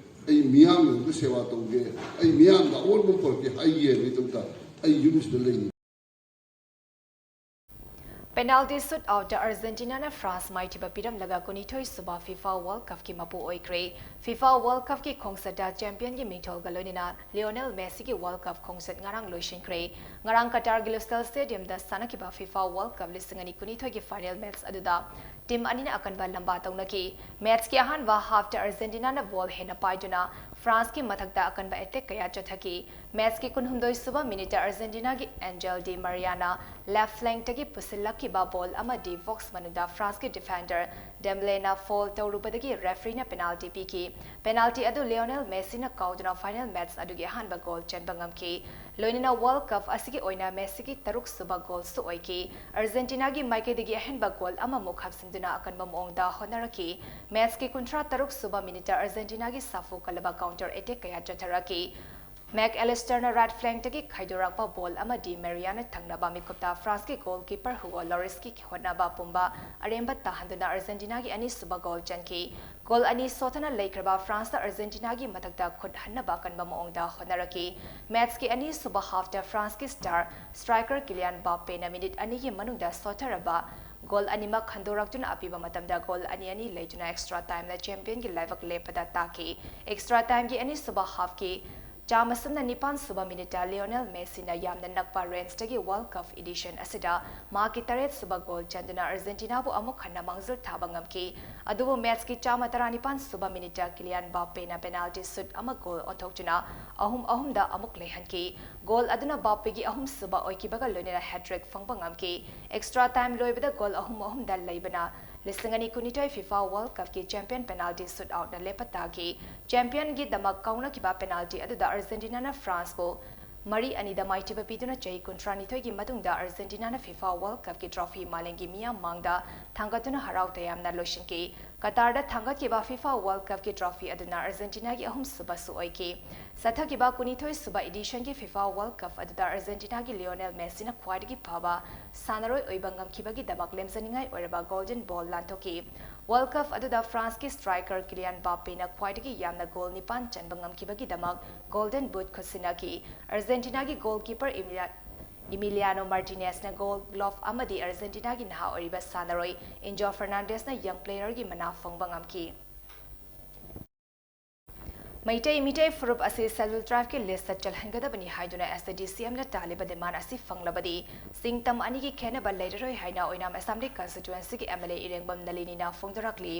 ꯑꯩ ꯃꯤꯌꯥꯝꯒꯤꯗꯃꯛꯇ ꯁꯦꯕꯥ ꯇꯧꯒꯦ, ꯑꯩ ꯃꯤꯌꯥꯝꯗ ꯑꯑꯣꯟꯕ ꯄꯨꯔꯛꯀꯦ ꯍꯥꯏꯒꯦ ꯍꯥꯏꯕꯒꯤꯗꯃꯛꯇ ꯑꯩ ꯌꯨꯝꯁꯤꯗ ꯂꯩꯅꯤ꯫ Penalty shootout ꯇ ꯑꯔꯖꯦꯟꯇꯤꯅꯥꯅ ꯐ꯭ꯔꯥꯟꯁ ꯃꯥꯏꯊꯤꯕ ꯄꯤꯔꯝꯂꯒ ꯀꯨꯟꯅꯤꯊꯣꯏ ꯁꯨꯕ ꯐꯤꯐꯥ ꯋꯥꯔꯜꯗ ꯀꯞꯀꯤ ꯃꯄꯨ ꯑꯣꯏꯈ꯭ꯔꯦ꯫ ꯐꯤꯐꯥ ꯋꯥꯔꯜꯗ ꯀꯞꯀꯤ ꯈꯣꯡꯆꯠꯇ ꯆꯦꯝꯄꯤꯌꯟꯒꯤ ꯃꯤꯡꯊꯣꯜꯒ ꯂꯣꯏꯅꯅ ꯂꯤꯑꯣꯅꯦꯜ ꯃꯦꯁꯤꯒꯤ ꯋꯥꯔꯜꯗ ꯀꯞ ꯈꯣꯡꯆꯠ ꯉꯔꯥꯡ ꯂꯣꯏꯁꯤꯟꯈ꯭ꯔꯦ꯫ ꯉꯔꯥꯡ ꯀꯇꯥꯔꯒꯤ ꯂꯨꯁꯦꯜ ꯁ꯭ꯇꯦꯗꯤꯌꯝꯗ ꯁꯥꯟꯅꯈꯤꯕ ꯐꯤꯐꯥ ꯋꯥꯔꯜꯗ ꯀꯞ ꯂꯤꯁꯤꯡ ꯑꯅꯤ ꯀꯨꯟꯅꯤꯊꯣꯏꯒꯤ ꯐꯥꯏꯅꯦꯜ ꯃꯦꯆ ꯑꯗꯨꯗ ꯇꯤꯝ ꯑꯅꯤꯅ ꯑꯀꯟꯕ ꯂꯝꯕꯥ ꯇꯧꯅꯈꯤ꯫ ꯃꯦꯆꯀꯤ ꯑꯍꯥꯟꯕ ꯍꯥꯐꯇ ꯑꯔꯖꯦꯟꯇꯤꯅꯥꯅ ꯕꯣꯜ ꯍꯦꯟꯅ ꯄꯥꯏꯗꯨꯅ ꯐ꯭ꯔꯥꯟꯁꯀꯤ ꯃꯊꯛꯇ ꯑꯀꯟꯕ ꯑꯦꯇꯦꯛ ꯀꯌꯥ ꯆꯠꯊꯈꯤ꯫ ꯃꯦꯆꯀꯤ ꯀꯨꯟꯍꯨꯝꯗꯣꯏ ꯁꯨꯕ ꯃꯤꯅꯤꯠꯇ ꯑꯔꯖꯦꯟꯇꯤꯅꯥꯒꯤ ꯑꯦꯟꯖꯦꯜ ꯗꯤ ꯃꯥꯔꯤꯌꯥꯅ ꯂꯦꯐ ꯐ꯭ꯂꯦꯡꯛꯇꯒꯤ ꯄꯨꯁꯤꯜꯂꯛꯈꯤꯕ ꯕꯣꯜ ꯑꯃ ꯗꯤ ꯕꯣꯛꯁ ꯃꯅꯨꯡꯗ ꯐ꯭ꯔꯥꯟꯁꯀꯤ ꯗꯤꯐꯦꯟꯗꯔ ꯗꯦꯝꯕ꯭ꯂꯦꯅ ꯐꯣꯜ ꯇꯧꯔꯨꯕꯗꯒꯤ ꯔꯦꯐ꯭ꯔꯤꯅ ꯄꯦꯅꯥꯜꯇꯤ ꯄꯤꯈꯤ꯫ ꯄꯦꯅꯥꯜꯇꯤ ꯑꯗꯨ ꯂꯤꯑꯣꯅꯦꯜ ꯃꯦꯁꯤꯅ ꯀꯥꯎꯗꯨꯅ ꯐꯥꯏꯅꯦꯜ ꯃꯦꯆ ꯑꯗꯨꯒꯤ ꯑꯍꯥꯟꯕ ꯒꯣꯜ ꯆꯟꯕ ꯉꯝꯈꯤ꯫ ꯂꯣꯏꯅꯅ ꯋꯥꯔꯜꯗ ꯀꯞ ꯑꯁꯤꯒꯤ ꯑꯣꯏꯅ ꯃꯦꯁꯤꯒꯤ ꯇꯔꯨꯛ ꯁꯨꯕ ꯒꯣꯜꯁꯨ ꯑꯣꯏꯈꯤ꯫ ꯑꯔꯖꯦꯟꯇꯤꯅꯥꯒꯤ ꯃꯥꯏꯀꯩꯗꯒꯤ ꯑꯍꯦꯟꯕ ꯒꯣꯜ ꯑꯃꯃꯨꯛ ꯍꯥꯞꯆꯤꯟꯗꯨꯅ ꯑꯀꯟꯕ ꯃꯑꯣꯡꯗ ꯍꯣꯠꯅꯔꯛꯈꯤ꯫ ꯃꯦꯆꯀꯤ ꯀꯨꯟꯊ꯭ꯔꯥ ꯇꯔꯨꯛ ꯁꯨꯕ ꯃꯤꯅꯤꯠꯇ ꯑꯔꯖꯦꯟꯇꯤꯅꯥꯒꯤ ꯁꯥꯐꯨ ꯀꯜꯂꯕ ꯀꯥꯎꯟꯇꯔ ꯑꯦꯇꯦꯛ ꯀꯌꯥ ꯆꯠꯊꯔꯛꯈꯤ꯫ ꯃꯦꯛ ꯑꯦꯂꯤꯁꯇꯔꯅ ꯔꯥꯏꯠ ꯐ꯭ꯂꯦꯡꯛꯇꯒꯤ ꯈꯥꯏꯗꯣꯔꯛꯄ ꯕꯣꯜ ꯑꯃꯗꯤ ꯃꯦꯔꯤꯌꯥꯅ ꯊꯪꯅꯕ ꯃꯤꯀꯨꯞꯇ ꯐ꯭ꯔꯥꯟꯁꯀꯤ ꯒꯣꯜꯀꯤꯄꯔ ꯍꯨꯒꯣ ꯂꯣꯔꯤꯁꯀꯤ ꯍꯣꯠꯅꯕ ꯄꯨꯝꯕ ꯑꯔꯦꯝꯕ ꯇꯥꯍꯟꯗꯨꯅ ꯑꯔꯖꯦꯟꯇꯤꯅꯥꯒꯤ ꯑꯅꯤꯁꯨꯕ ꯒꯣꯜ ꯆꯟꯈꯤ꯫ ꯒꯣꯜ ꯑꯅꯤ ꯁꯣꯠꯊꯅ ꯂꯩꯈ꯭ꯔꯕ ꯐ꯭ꯔꯥꯟꯁꯇ ꯑꯔꯖꯦꯟꯇꯤꯅꯥꯒꯤ ꯃꯊꯛꯇ ꯈꯨꯠ ꯍꯟꯅꯕ ꯑꯀꯟꯕ ꯃꯑꯣꯡꯗ ꯍꯣꯠꯅꯔꯛꯈꯤ꯫ ꯃꯦꯆꯀꯤ ꯑꯅꯤꯁꯨꯕ ꯍꯥꯐꯇ ꯐ꯭ꯔꯥꯟꯁꯀꯤ ꯁ꯭ꯇꯥꯔ ꯁ꯭ꯇ꯭ꯔꯥꯏꯀꯔ ꯀꯤꯂꯤꯌꯥꯟ ꯕꯥꯞꯄꯦꯅ ꯃꯤꯅꯤꯠ ꯑꯅꯤꯒꯤ ꯃꯅꯨꯡꯗ ꯁꯣꯠꯊꯔꯕ ꯒꯣꯜ ꯑꯅꯤꯃꯛ ꯍꯟꯗꯣꯔꯛꯇꯨꯅ ꯑꯄꯤꯕ ꯃꯇꯝꯗ ꯒꯣꯜ ꯑꯅꯤ ꯑꯅꯤ ꯂꯩꯗꯨꯅ ꯑꯦꯛꯁꯇ꯭ꯔꯥ ꯇꯥꯏꯝꯗ ꯆꯦꯝꯄꯤꯌꯟꯒꯤ ꯂꯥꯏꯕꯛ ꯂꯦꯞꯄꯗ ꯇꯥꯈꯤ꯫ ꯑꯦꯛꯁꯇ꯭ꯔꯥ ꯇꯥꯏꯝꯒꯤ ꯑꯅꯤꯁꯨꯕ ꯍꯥꯐꯀꯤ ꯆꯥꯝꯃ ꯁꯨꯞꯅ ꯅꯤꯄꯥꯟ ꯁꯨꯕ ꯃꯤꯅꯤꯠꯇ ꯂꯤꯑꯣꯅꯦꯜ ꯃꯦꯁꯤꯅ ꯌꯥꯝꯅ ꯅꯛꯄ ꯔꯦꯟꯖꯇꯒꯤ ꯋꯥꯔꯜꯗ ꯀꯞ ꯏꯗꯤꯁꯟ ꯑꯁꯤꯗ ꯃꯍꯥꯛꯀꯤ ꯇꯔꯦꯠ ꯁꯨꯕ ꯒꯣꯜ ꯆꯟꯗꯨꯅ ꯑꯔꯖꯦꯟꯇꯤꯅꯥꯕꯨ ꯑꯃꯨꯛ ꯍꯟꯅ ꯃꯥꯡꯖꯤꯜ ꯊꯥꯕ ꯉꯝꯈꯤ꯫ ꯑꯗꯨꯕꯨ ꯃꯦꯆꯀꯤ ꯆꯥꯝꯃ ꯇꯔꯥꯅꯤꯄꯥꯟ ꯁꯨꯕ ꯃꯤꯅꯤꯠꯇ ꯀꯤꯂꯤꯌꯥꯟ ꯕꯥꯞꯄꯦꯅ ꯄꯦꯅꯥꯜꯇꯤ ꯁꯨꯠ ꯑꯃ ꯒꯣꯜ ꯑꯣꯟꯊꯣꯛꯇꯨꯅ ꯑꯍꯨꯝ ꯑꯍꯨꯝꯗ ꯑꯃꯨꯛ ꯂꯩꯍꯟꯈꯤ꯫ ꯒꯣꯜ ꯑꯗꯨꯅ ꯕꯥꯞꯄꯦꯒꯤ ꯑꯍꯨꯝ ꯁꯨꯕ ꯑꯣꯏꯈꯤꯕꯒ ꯂꯣꯏꯅꯅ ꯍꯦꯇ꯭ꯔꯤꯛ ꯐꯪꯕ ꯉꯝꯈꯤ꯫ ꯑꯦꯛꯁꯇ꯭ꯔꯥ ꯇꯥꯏꯝ ꯂꯣꯏꯕꯗ ꯒꯣꯜ ꯑꯍꯨꯝ ꯑꯍꯨꯝꯗ ꯂꯩꯕꯅ ꯂꯤꯁꯤꯡ ꯑꯅꯤ ꯀꯨꯟꯅꯤꯊꯣꯏ ꯐꯤꯐꯥ ꯋꯥꯔꯜꯗ ꯀꯞꯀꯤ ꯆꯦꯝꯄꯤꯌꯟ ꯄꯦꯅꯥꯜꯇꯤ ꯁꯨꯠ ꯑꯥꯎꯠꯅ ꯂꯦꯞꯄ ꯇꯥꯈꯤ꯫ ꯆꯦꯝꯄꯤꯌꯟꯒꯤꯗꯃꯛ ꯀꯥꯎꯅꯈꯤꯕ ꯄꯦꯅꯥꯜꯇꯤ ꯑꯗꯨꯗ ꯑꯔꯖꯦꯟꯇꯤꯅꯥꯅ ꯐ꯭ꯔꯥꯟꯁꯄꯨ ꯃꯔꯤ ꯑꯅꯤꯗ ꯃꯥꯏꯊꯤꯕ ꯄꯤꯗꯨꯅ ꯆꯍꯤ ꯀꯨꯟꯊ꯭ꯔꯥꯅꯤꯊꯣꯏꯒꯤ ꯃꯇꯨꯡꯗ ꯑꯔꯖꯦꯟꯇꯤꯅꯥꯅ ꯐꯤꯐꯥ ꯋꯥꯔꯜꯗ ꯀꯞꯀꯤ ꯇ꯭ꯔꯣꯐꯤ ꯃꯥꯂꯦꯝꯒꯤ ꯃꯤꯌꯥꯝ ꯃꯥꯡꯗ ꯊꯥꯡꯒꯠꯇꯨꯅ ꯍꯔꯥꯎ ꯇꯌꯥꯝꯅ ꯂꯣꯏꯁꯤꯟꯈꯤ꯫ ꯀꯇꯥꯔꯗ ꯊꯥꯡꯒꯠꯈꯤꯕ ꯐꯤꯐꯥ ꯋꯥꯔꯜꯗ ꯀꯞꯀꯤ ꯇ꯭ꯔꯣꯐꯤ ꯑꯗꯨꯅ ꯑꯔꯖꯦꯟꯇꯤꯅꯥꯒꯤ ꯑꯍꯨꯝꯁꯨꯕꯁꯨ ꯑꯣꯏꯈꯤ꯫ ꯆꯠꯊꯈꯤꯕ ꯀꯨꯟꯅꯤꯊꯣꯏ ꯁꯨꯕ ꯏꯗꯤꯁꯟꯒꯤ ꯐꯤꯐꯥ ꯋꯥꯔꯜꯗ ꯀꯞ ꯑꯗꯨꯗ ꯑꯔꯖꯦꯟꯇꯤꯅꯥꯒꯤ ꯂꯤꯑꯣꯅꯦꯜ ꯃꯦꯁꯤꯅ ꯈ꯭ꯋꯥꯏꯗꯒꯤ ꯐꯕ ꯁꯥꯟꯅꯔꯣꯏ ꯑꯣꯏꯕ ꯉꯝꯈꯤꯕꯒꯤꯗꯃꯛ ꯂꯦꯝꯖꯅꯤꯡꯉꯥꯏ ꯑꯣꯏꯔꯕ ꯒꯣꯜꯗꯟ ꯕꯣꯜ ꯂꯥꯟꯊꯣꯛꯈꯤ꯫ ꯋꯥꯔꯜꯗ ꯀꯞ ꯑꯗꯨꯗ ꯐ꯭ꯔꯥꯟꯁꯀꯤ ꯁ꯭ꯇ꯭ꯔꯥꯏꯀꯔ ꯀꯤꯂꯤꯌꯥꯟ ꯕꯥꯞꯄꯦꯅ ꯈ꯭ꯋꯥꯏꯗꯒꯤ ꯌꯥꯝꯅ ꯒꯣꯜ ꯅꯤꯄꯥꯟ ꯆꯟꯕ ꯉꯝꯈꯤꯕꯒꯤꯗꯃꯛ ꯒꯣꯜꯗꯟ ꯕꯨꯠ ꯈꯨꯠꯁꯤꯟꯅꯈꯤ꯫ ꯑꯔꯖꯦꯟꯇꯤꯅꯥꯒꯤ ꯒꯣꯜꯀꯤꯄꯔ ꯏꯃꯤꯂꯤꯌꯥ-, ꯏꯃꯤꯂꯤꯌꯥꯅꯣ ꯃꯥꯔꯇꯤꯅꯦꯁꯅ ꯒꯣꯜ ꯒ꯭ꯂꯣꯚ ꯑꯃꯗꯤ ꯑꯔꯖꯦꯟꯇꯤꯅꯥꯒꯤ ꯅꯍꯥ ꯑꯣꯏꯔꯤꯕ ꯁꯥꯟꯅꯔꯣꯏ ꯏꯟꯖꯣ ꯐꯔꯅꯥꯟꯗꯦꯁꯅ ꯌꯪ ꯄ꯭ꯂꯦꯌꯔꯒꯤ ꯃꯅꯥ ꯐꯪꯕ ꯉꯝꯈꯤ꯫ ꯃꯩꯇꯩ ꯃꯤꯇꯩ ꯐꯨꯔꯨꯞ ꯑꯁꯤ ꯁꯦꯗ꯭ꯌꯨꯜ ꯇ꯭ꯔꯥꯏꯕꯀꯤ ꯂꯤꯁꯇ ꯆꯜꯍꯟꯒꯗꯕꯅꯤ ꯍꯥꯏꯗꯨꯅ ꯑꯦꯁ ꯇꯤ ꯗꯤ ꯁꯤ ꯑꯦꯝꯅ ꯇꯥꯜꯂꯤꯕ ꯗꯤꯃꯥꯟ ꯑꯁꯤ ꯐꯪꯂꯕꯗꯤ ꯁꯤꯡ ꯇꯝ ꯑꯅꯤꯒꯤ ꯈꯦꯟꯅꯕ ꯂꯩꯔꯔꯣꯏ ꯍꯥꯏꯅ ꯑꯣꯏꯅꯥꯝ ꯑꯦꯁꯦꯝꯕ꯭ꯂꯤ ꯀꯟꯁꯇꯤꯇ꯭ꯋꯦꯟꯁꯤꯒꯤ ꯑꯦꯝ ꯑꯦꯜ ꯑꯦ ꯏꯔꯦꯡꯕꯝ ꯅꯂꯤꯅꯤꯅ ꯐꯣꯡꯗꯣꯔꯛꯂꯤ꯫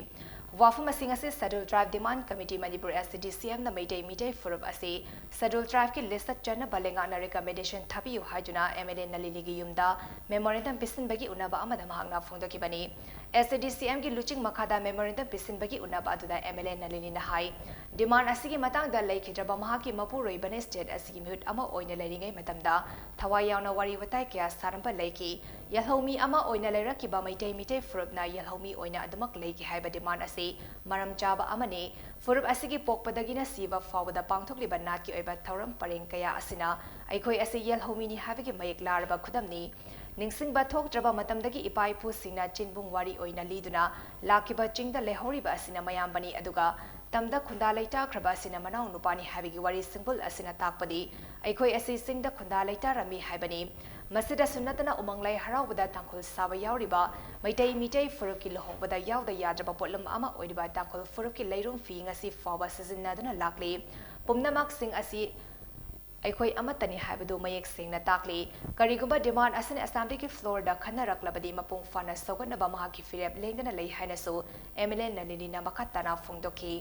ꯋꯥꯐꯝ ꯑꯁꯤ ꯉꯁꯤ Scheduled Tribe Demand Committee Manipur, SCDCM, ꯅ ꯃꯩꯇꯩ ꯃꯤꯇꯩ ꯐꯨꯔꯨꯞ ꯑꯁꯤ Scheduled Tribe ꯀꯤ list ꯆꯟꯅꯕ ꯂꯩꯉꯥꯛꯅ recommendation ꯊꯥꯕꯤꯌꯨ ꯍꯥꯏꯗꯨꯅ MLA ꯅꯂꯤꯅꯤꯒꯤ ꯌꯨꯝꯗ memorandum ꯄꯤꯁꯤꯟꯕꯒꯤ ꯎꯅꯕ ꯑꯃꯗ ꯃꯍꯥꯛꯅ ꯐꯣꯡꯗꯣꯛꯈꯤꯕꯅꯤ꯫ SCDCM ꯒꯤ ꯂꯨꯆꯤꯡ ꯃꯈꯥꯗ memorandum ꯄꯤꯁꯤꯟꯕꯒꯤ ꯎꯅꯕ ꯑꯗꯨꯗ MLA ꯅꯂꯤꯅꯤꯅ ꯍꯥꯏ, demand ꯑꯁꯤꯒꯤ ꯃꯇꯥꯡꯗ ꯂꯩꯈꯤꯗ꯭ꯔꯕ ꯃꯍꯥꯛꯀꯤ ꯃꯄꯨꯔꯣꯏꯕꯅ state ꯑꯁꯤꯒꯤ ꯃꯤꯍꯨꯠ ꯑꯃ ꯑꯣꯏꯅ ꯂꯩꯔꯤꯉꯩ ꯃꯇꯝꯗ ꯊꯋꯥꯏ ꯌꯥꯎꯅ ꯋꯥꯔꯤ ꯋꯥꯇꯥꯏ ꯀꯌꯥ ꯁꯥꯔꯝꯕ ꯂꯩꯈꯤ꯫ ꯌꯦꯜꯍꯧꯃꯤ ꯑꯃ ꯑꯣꯏꯅ ꯂꯩꯔꯛꯈꯤꯕ ꯃꯩꯇꯩ ꯃꯤꯇꯩ ꯐꯨꯔꯨꯞꯅ ꯌꯦꯜꯍꯧꯃꯤ ꯑꯣꯏꯅ ꯑꯗꯨꯃꯛ ꯂꯩꯒꯦ ꯍꯥꯏꯕ demand ꯑꯁꯤ ꯃꯔꯝ ꯆꯥꯕ ꯑꯃꯅꯤ꯫ ꯐꯨꯔꯨꯞ ꯑꯁꯤꯒꯤ ꯄꯣꯛꯄꯗꯒꯤꯅ ꯁꯤꯕ ꯐꯥꯎꯕꯗ ꯄꯥꯡꯊꯣꯛꯂꯤꯕ ꯅꯥꯠꯀꯤ ꯑꯣꯏꯕ ꯊꯧꯔꯝ ꯄꯔꯦꯡ ꯀꯌꯥ ꯑꯁꯤꯅ ꯑꯩꯈꯣꯏ ꯑꯁꯤ ꯌꯦꯜꯍꯧꯃꯤꯅꯤ ꯍꯥꯏꯕꯒꯤ ꯃꯌꯦꯛ ꯂꯥꯔꯕ ꯈꯨꯗꯝꯅꯤ꯫ ꯅꯤꯡꯁꯤꯡꯕ ꯊꯣꯛꯇ꯭ꯔꯕ ꯃꯇꯝꯗꯒꯤ ꯏꯄꯥ ꯏꯄꯨꯁꯤꯡꯅ ꯆꯤꯟꯕꯨꯡ ꯋꯥꯔꯤ ꯑꯣꯏꯅ ꯂꯤꯗꯨꯅ ꯂꯥꯛꯈꯤꯕ ꯆꯤꯡꯗ ꯂꯩꯍꯧꯔꯤꯕ ꯑꯁꯤꯅ ꯃꯌꯥꯝꯕꯅꯤ, ꯑꯗꯨꯒ ꯇꯝꯗ ꯈꯨꯟꯗꯥ ꯂꯩꯇꯥꯈ꯭ꯔꯕ ꯑꯁꯤꯅ ꯃꯅꯥꯎ ꯅꯨꯄꯥꯅꯤ ꯍꯥꯏꯕꯒꯤ ꯋꯥꯔꯤ ꯁꯤꯡꯕꯨꯜ ꯑꯁꯤꯅ ꯇꯥꯛꯄꯗꯤ ꯑꯩꯈꯣꯏ ꯑꯁꯤ ꯆꯤꯡꯗ ꯈꯨꯟꯗꯥ ꯂꯩꯇꯥꯔꯝꯃꯤ ꯍꯥꯏꯕꯅꯤ꯫ ꯃꯁꯤꯗꯁꯨ ꯅꯠꯇꯅ ꯎꯃꯪ ꯂꯥꯏ ꯍꯔꯥꯎꯕꯗ ꯇꯥꯡꯈꯨꯜ ꯁꯥꯕ ꯌꯥꯎꯔꯤꯕ ꯃꯩꯇꯩ ꯃꯤꯇꯩ ꯐꯨꯔꯨꯞꯀꯤ ꯂꯨꯍꯣꯡꯕꯗ ꯌꯥꯎꯗ ꯌꯥꯗ꯭ꯔꯕ ꯄꯣꯠꯂꯝ ꯑꯃ ꯑꯣꯏꯔꯤꯕ ꯇꯥꯡꯈꯨꯜ ꯐꯨꯔꯨꯞꯀꯤ ꯂꯩꯔꯨꯝ ꯐꯤ ꯉꯁꯤ ꯐꯥꯎꯕ ꯁꯤꯖꯤꯟꯅꯗꯨꯅ ꯂꯥꯛꯂꯤ꯫ ꯄꯨꯝꯅꯃꯛꯁꯤꯡ ꯑꯁꯤ ꯑꯩꯈꯣꯏ ꯑꯃꯠꯇꯅꯤ ꯍꯥꯏꯕꯗꯨ ꯃꯌꯦꯛ ꯁꯦꯡꯅ ꯇꯥꯛꯂꯤ꯫ ꯀꯔꯤꯒꯨꯝꯕ demand ꯑꯁꯤꯅ assembly ꯒꯤ floor ꯗ ꯈꯟꯅꯔꯛꯂꯕꯗꯤ ꯃꯄꯨꯡ ꯐꯥꯅ ꯁꯧꯒꯠꯅꯕ ꯃꯍꯥꯛꯀꯤ ꯐꯤꯔꯦꯞ ꯂꯦꯡꯗꯅ ꯂꯩ ꯍꯥꯏꯅꯁꯨ MLA ꯅꯂꯤꯅꯤꯅ ꯃꯈꯥ ꯇꯥꯅ ꯐꯣꯡꯗꯣꯛꯈꯤ꯫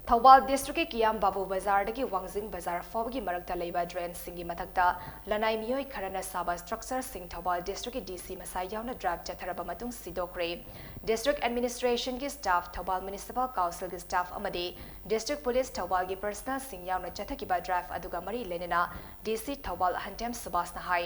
ꯊꯧꯕꯥꯜ district ꯀꯤ ꯀꯤꯌꯥꯝ ꯕꯥꯕꯨ ꯕꯖꯥꯔꯗꯒꯤ ꯋꯥꯡꯖꯤꯡ ꯕꯖꯥꯔ ꯐꯥꯎꯕꯒꯤ ꯃꯔꯛꯇ ꯂꯩꯕ drain ꯁꯤꯡꯒꯤ ꯃꯊꯛꯇ ꯂꯅꯥꯏ ꯃꯤꯑꯣꯏ ꯈꯔꯅ ꯁꯥꯕ structure ꯁꯤꯡ ꯊꯧꯕꯥꯜ district ꯀꯤ DC ꯃꯁꯥ ꯌꯥꯎꯅ drive ꯆꯠꯊꯔꯕ ꯃꯇꯨꯡ ꯁꯤꯗꯣꯛꯈ꯭ꯔꯦ꯫ District administration ꯒꯤ staff, ꯊꯧꯕꯥꯜ municipal council ꯒꯤ staff ꯑꯃꯗꯤ district police ꯊꯧꯕꯥꯜꯒꯤ personnel ꯁꯤꯡ ꯌꯥꯎꯅ ꯆꯠꯊꯈꯤꯕ drive ꯑꯗꯨꯒ ꯃꯔꯤ ꯂꯩꯅꯅ DC ꯊꯧꯕꯥꯜ ꯑꯍꯟꯇꯦꯝ ꯁꯨꯕꯥꯁꯅ ꯍꯥꯏ,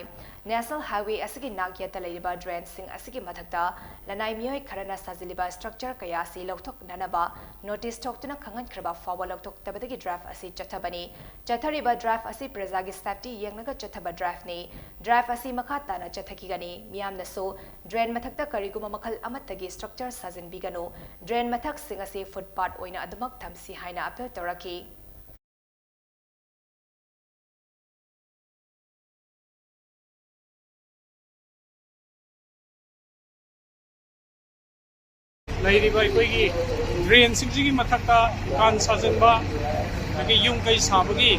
national highway ꯑꯁꯤꯒꯤ ꯅꯥꯛꯌꯦꯠꯇ ꯂꯩꯔꯤꯕ drain ꯁꯤꯡ ꯑꯁꯤꯒꯤ ꯃꯊꯛꯇ ꯂꯅꯥꯏ ꯃꯤꯑꯣꯏ ꯈꯔꯅ ꯁꯥꯖꯤꯜꯂꯤꯕ structure ꯀꯌꯥ ꯑꯁꯤ ꯂꯧꯊꯣꯛꯅꯅꯕ notice ꯊꯣꯛꯇꯨꯅ ꯈꯪꯍꯟꯈ꯭ꯔꯕ ꯐꯥꯎꯕ ꯂꯧꯊꯣꯛꯇꯕꯗꯒꯤ drive ꯑꯁꯤ ꯆꯠꯊꯕꯅꯤ꯫ ꯆꯠꯊꯔꯤꯕ drive ꯑꯁꯤ ꯄ꯭ꯔꯖꯥꯒꯤ safety ꯌꯦꯡꯂꯒ ꯆꯠꯊꯕ drive ꯅꯤ꯫ Drive ꯑꯁꯤ ꯃꯈꯥ ꯇꯥꯅ ꯆꯠꯊꯈꯤꯒꯅꯤ꯫ ꯃꯤꯌꯥꯝꯅꯁꯨ drain ꯃꯊꯛꯇ ꯀꯔꯤꯒꯨꯝꯕ ꯃꯈꯜ ꯑꯃꯠꯇꯒꯤ structure ꯁꯥꯖꯤꯟꯕꯤꯒꯅꯨ꯫ Drain ꯃꯊꯛꯁꯤꯡ ꯑꯁꯤ footpath ꯑꯣꯏꯅ ꯑꯗꯨꯃꯛ ꯊꯝꯁꯤ ꯍꯥꯏꯅ appeal ꯇꯧꯔꯛꯈꯤ꯫ ꯂꯩꯔꯤꯕ ꯑꯩꯈꯣꯏꯒꯤ drain ꯁꯤꯡꯁꯤꯒꯤ ꯃꯊꯛꯇ ꯗꯨꯀꯥꯟ ꯁꯥꯖꯤꯟꯕ, ꯑꯗꯒꯤ ꯌꯨꯝ ꯀꯩ ꯁꯥꯕꯒꯤ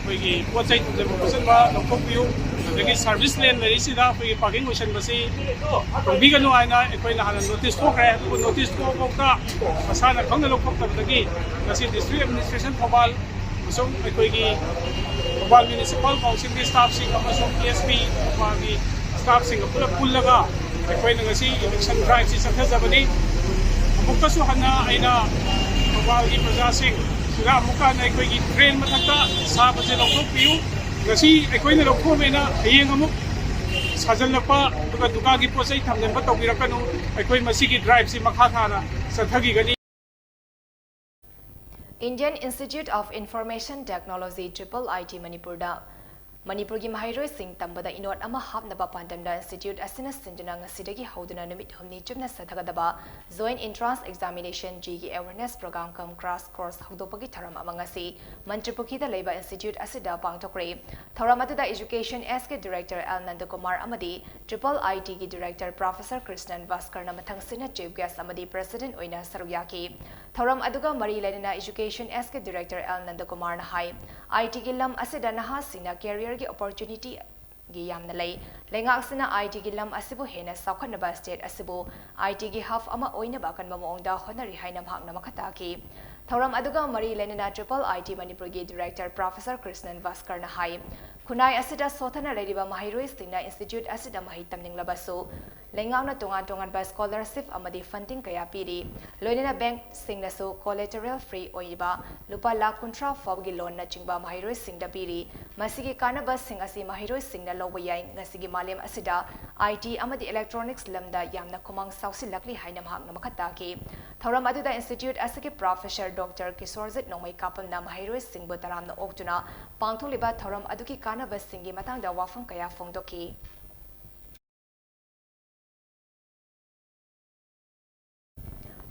ꯑꯩꯈꯣꯏꯒꯤ ꯄꯣꯠ ꯆꯩ ꯊꯝꯖꯤꯟꯕ ꯈꯣꯠꯆꯤꯟꯕ ꯂꯧꯊꯣꯛꯄꯤꯌꯨ, ꯑꯗꯒꯤ ꯁꯥꯔꯚꯤꯁ ꯂꯦꯟ ꯂꯩꯔꯤꯁꯤꯗ ꯑꯩꯈꯣꯏꯒꯤ ꯄꯥꯔꯀꯤꯡ ꯑꯣꯏꯁꯟꯕꯁꯤ ꯇꯧꯕꯤꯒꯅꯨ ꯍꯥꯏꯅ ꯑꯩꯈꯣꯏꯅ ꯍꯥꯟꯅ ꯅꯣꯇꯤꯁ ꯊꯣꯛꯈ꯭ꯔꯦ꯫ ꯑꯗꯨꯕꯨ ꯅꯣꯇꯤꯁ ꯊꯣꯛꯑꯐꯥꯎꯗ ꯃꯁꯥꯅ ꯈꯪꯅ ꯂꯧꯊꯣꯛꯇꯕꯗꯒꯤ ꯉꯁꯤ ꯗꯤꯁꯇ꯭ꯔꯤꯛ ꯑꯦꯗꯃꯤꯅꯤꯁꯇ꯭ꯔꯦꯁꯟ ꯊꯧꯕꯥꯜ ꯑꯃꯁꯨꯡ ꯑꯩꯈꯣꯏꯒꯤ ꯊꯧꯕꯥꯜ ꯃ꯭ꯌꯨꯅꯤꯁꯤꯄꯥꯜ ꯀꯥꯎꯟꯁꯤꯜꯒꯤ ꯁ꯭ꯇꯥꯐꯁꯤꯡ ꯑꯃꯁꯨꯡ ꯑꯦꯁ ꯄꯤ ꯊꯧꯕꯥꯜꯒꯤ ꯁ꯭ꯇꯥꯐꯁꯤꯡꯒ ꯄꯨꯂꯞ ꯄꯨꯜꯂꯒ ꯑꯩꯈꯣꯏꯅ ꯉꯁꯤ ꯏꯚꯤꯛꯁꯟ ꯗ꯭ꯔꯥꯏꯚꯁꯤ ꯆꯠꯊꯖꯕꯅꯤ꯫ ꯑꯃꯨꯛꯀꯁꯨ ꯍꯟꯅ ꯑꯩꯅ ꯊꯧꯕꯥꯜꯒꯤ ꯄ꯭ꯔꯖꯥꯁꯤꯡ ꯁꯤꯗ ꯑꯃꯨꯛꯀ ꯍꯟꯅ ꯑꯩꯈꯣꯏꯒꯤ ꯗ꯭ꯔꯦꯟ ꯃꯊꯛꯇ ꯁꯥꯕꯁꯦ ꯂꯧꯊꯣꯛꯄꯤꯌꯨ꯫ ꯉꯁꯤ ꯑꯩꯈꯣꯏꯅ ꯂꯧꯊꯣꯛꯑꯃꯦꯅ ꯍꯌꯦꯡ ꯑꯃꯨꯛ ꯁꯥꯖꯜꯂꯛꯄ ꯑꯗꯨꯒ ꯗꯨꯀꯥꯟꯒꯤ ꯄꯣꯠ ꯆꯩ ꯊꯝꯖꯤꯟꯕ ꯇꯧꯕꯤꯔꯛꯀꯅꯨ꯫ ꯑꯩꯈꯣꯏ ꯃꯁꯤꯒꯤ ꯗ꯭ꯔꯥꯏꯚꯁꯤ ꯃꯈꯥ ꯇꯥꯅ ꯆꯠꯊꯈꯤꯒꯅꯤ꯫ Indian Institute of Information Technology, Triple I T ꯃꯅꯤꯄꯨꯔꯗ ꯃꯅꯤꯄꯨꯔꯒꯤ ꯃꯍꯩꯔꯣꯏꯁꯤꯡ ꯇꯝꯕꯗ ꯏꯅꯣꯠ ꯑꯃ ꯍꯥꯞꯅꯕ ꯄꯥꯟꯗꯝꯗ ꯏꯟꯁꯇꯤꯇ꯭ꯌꯨꯠ ꯑꯁꯤꯅ ꯁꯤꯟꯗꯨꯅ ꯉꯁꯤꯗꯒꯤ ꯍꯧꯗꯨꯅ ꯅꯨꯃꯤꯠ ꯍꯨꯝꯅꯤ ꯆꯨꯞꯅ ꯆꯠꯊꯒꯗꯕ Joint Entrance Examination, ꯖꯤꯒꯤ awareness program cum crash course ꯍꯧꯗꯣꯛꯄꯒꯤ ꯊꯧꯔꯝ ꯑꯃ ꯉꯁꯤ ꯃꯟꯇ꯭ꯔꯤꯄꯨꯈ꯭ꯔꯤꯗ ꯂꯩꯕ ꯏꯟꯁꯇꯤꯇ꯭ꯌꯨꯠ ꯑꯁꯤꯗ ꯄꯥꯡꯊꯣꯛꯈ꯭ꯔꯦ꯫ ꯊꯧꯔꯝ ꯑꯗꯨꯗ Education Sꯒꯤ Director ꯑꯦꯜ ꯅꯟꯗꯀꯨꯃꯥꯔ ꯑꯃꯗꯤ Triple ITꯒꯤ Director Professor Krishnan ꯚꯥꯁꯀꯔꯅ ꯃꯊꯪꯁꯤꯠꯅ Chief Guest ꯑꯃꯗꯤ President ꯑꯣꯏꯅ ꯁꯔꯨꯛ ꯌꯥꯈꯤ꯫ ꯊꯧꯔꯝ ꯑꯗꯨꯒ ꯃꯔꯤ ꯂꯩꯅꯅ Education Sꯒꯤ Director ꯑꯦꯜ ꯅꯟꯗꯀꯨꯃꯥꯔꯅ ꯍꯥꯏ, ITꯒꯤ ꯂꯝ ꯑꯁꯤꯗ ꯅꯍꯥꯁꯤꯡꯅ careerꯒꯤ opportunityꯒꯤ ꯌꯥꯝꯅ ꯂꯩ꯫ ꯂꯩꯉꯥꯛꯁꯤꯅ ITꯒꯤ ꯂꯝ ꯑꯁꯤꯕꯨ ꯍꯦꯟꯅ ꯆꯥꯎꯈꯠꯅꯕ state ꯑꯁꯤꯕꯨ ITꯒꯤ hub ꯑꯃ ꯑꯣꯏꯅꯕ ꯑꯀꯟꯕ ꯃꯑꯣꯡꯗ ꯍꯣꯠꯅꯔꯤ ꯍꯥꯏꯅ ꯃꯍꯥꯛꯅ ꯃꯈꯥ ꯇꯥꯈꯤ꯫ ꯊꯧꯔꯝ ꯑꯗꯨꯒ ꯃꯔꯤ ꯂꯩꯅꯅ Triple IT ꯃꯅꯤꯄꯨꯔꯒꯤ Director Professor ꯀ꯭ꯔꯤꯁꯅꯟ ꯚꯥꯁꯀꯔꯅ ꯍꯥꯏ, ꯈꯨꯟꯅꯥꯏ ꯑꯁꯤꯗ ꯁꯣꯠꯊꯅ ꯂꯩꯔꯤꯕ ꯃꯍꯩꯔꯣꯏꯁꯤꯡꯅ ꯏꯟꯁꯇꯤꯇ꯭ꯌꯨꯠ ꯑꯁꯤꯗ ꯃꯍꯩ ꯇꯝꯅꯤꯡꯂꯕꯁꯨ ꯂꯩꯉꯥꯛꯅ ꯇꯣꯉꯥꯟ ꯇꯣꯉꯥꯟꯕ scholarship ꯑꯃꯗꯤ funding ꯀꯌꯥ ꯄꯤꯔꯤ꯫ ꯂꯣꯏꯅꯅ bankꯁꯤꯡꯅꯁꯨ collateral free ꯑꯣꯏꯕ ꯂꯨꯄꯥ ꯂꯥꯈ ꯀꯨꯟꯊ꯭ꯔꯥ ꯐꯥꯎꯕꯒꯤ loanꯅꯆꯤꯡꯕ ꯃꯍꯩꯔꯣꯏꯁꯤꯡꯗ ꯄꯤꯔꯤ꯫ ꯃꯁꯤꯒꯤ ꯀꯥꯟꯅꯕꯁꯤꯡ ꯑꯁꯤ ꯃꯍꯩꯔꯣꯏꯁꯤꯡꯅ ꯂꯧꯕ ꯌꯥꯏ꯫ ꯉꯁꯤꯒꯤ ꯃꯥꯂꯦꯝ ꯑꯁꯤꯗ IT ꯑꯃꯗꯤ electronics ꯂꯝꯗ ꯌꯥꯝꯅ ꯈꯨꯃꯥꯡ ꯆꯥꯎꯁꯤꯜꯂꯛꯂꯤ ꯍꯥꯏꯅ ꯃꯍꯥꯛꯅ ꯃꯈꯥ ꯇꯥꯈꯤ꯫ ꯊꯧꯔꯝ ꯑꯗꯨꯗ ꯏꯟꯁꯇꯤꯇ꯭ꯌꯨꯠ ꯑꯁꯤꯒꯤ Professor Doctor ꯀꯤꯁꯣꯔꯖꯤꯠ ꯅꯣꯡꯃꯩ ꯀꯥꯄꯝꯅ ꯃꯍꯩꯔꯣꯏꯁꯤꯡꯕꯨ ꯇꯔꯥꯝꯅ ꯑꯣꯛꯇꯨꯅ ꯄꯥꯡꯊꯣꯛꯂꯤꯕ ꯊꯧꯔꯝ ꯑꯗꯨꯒꯤ ꯀꯥꯟꯅꯕꯁꯤꯡꯒꯤ ꯃꯇꯥꯡꯗ ꯋꯥꯐꯝ ꯀꯌꯥ ꯐꯣꯡꯗꯣꯛꯈꯤ꯫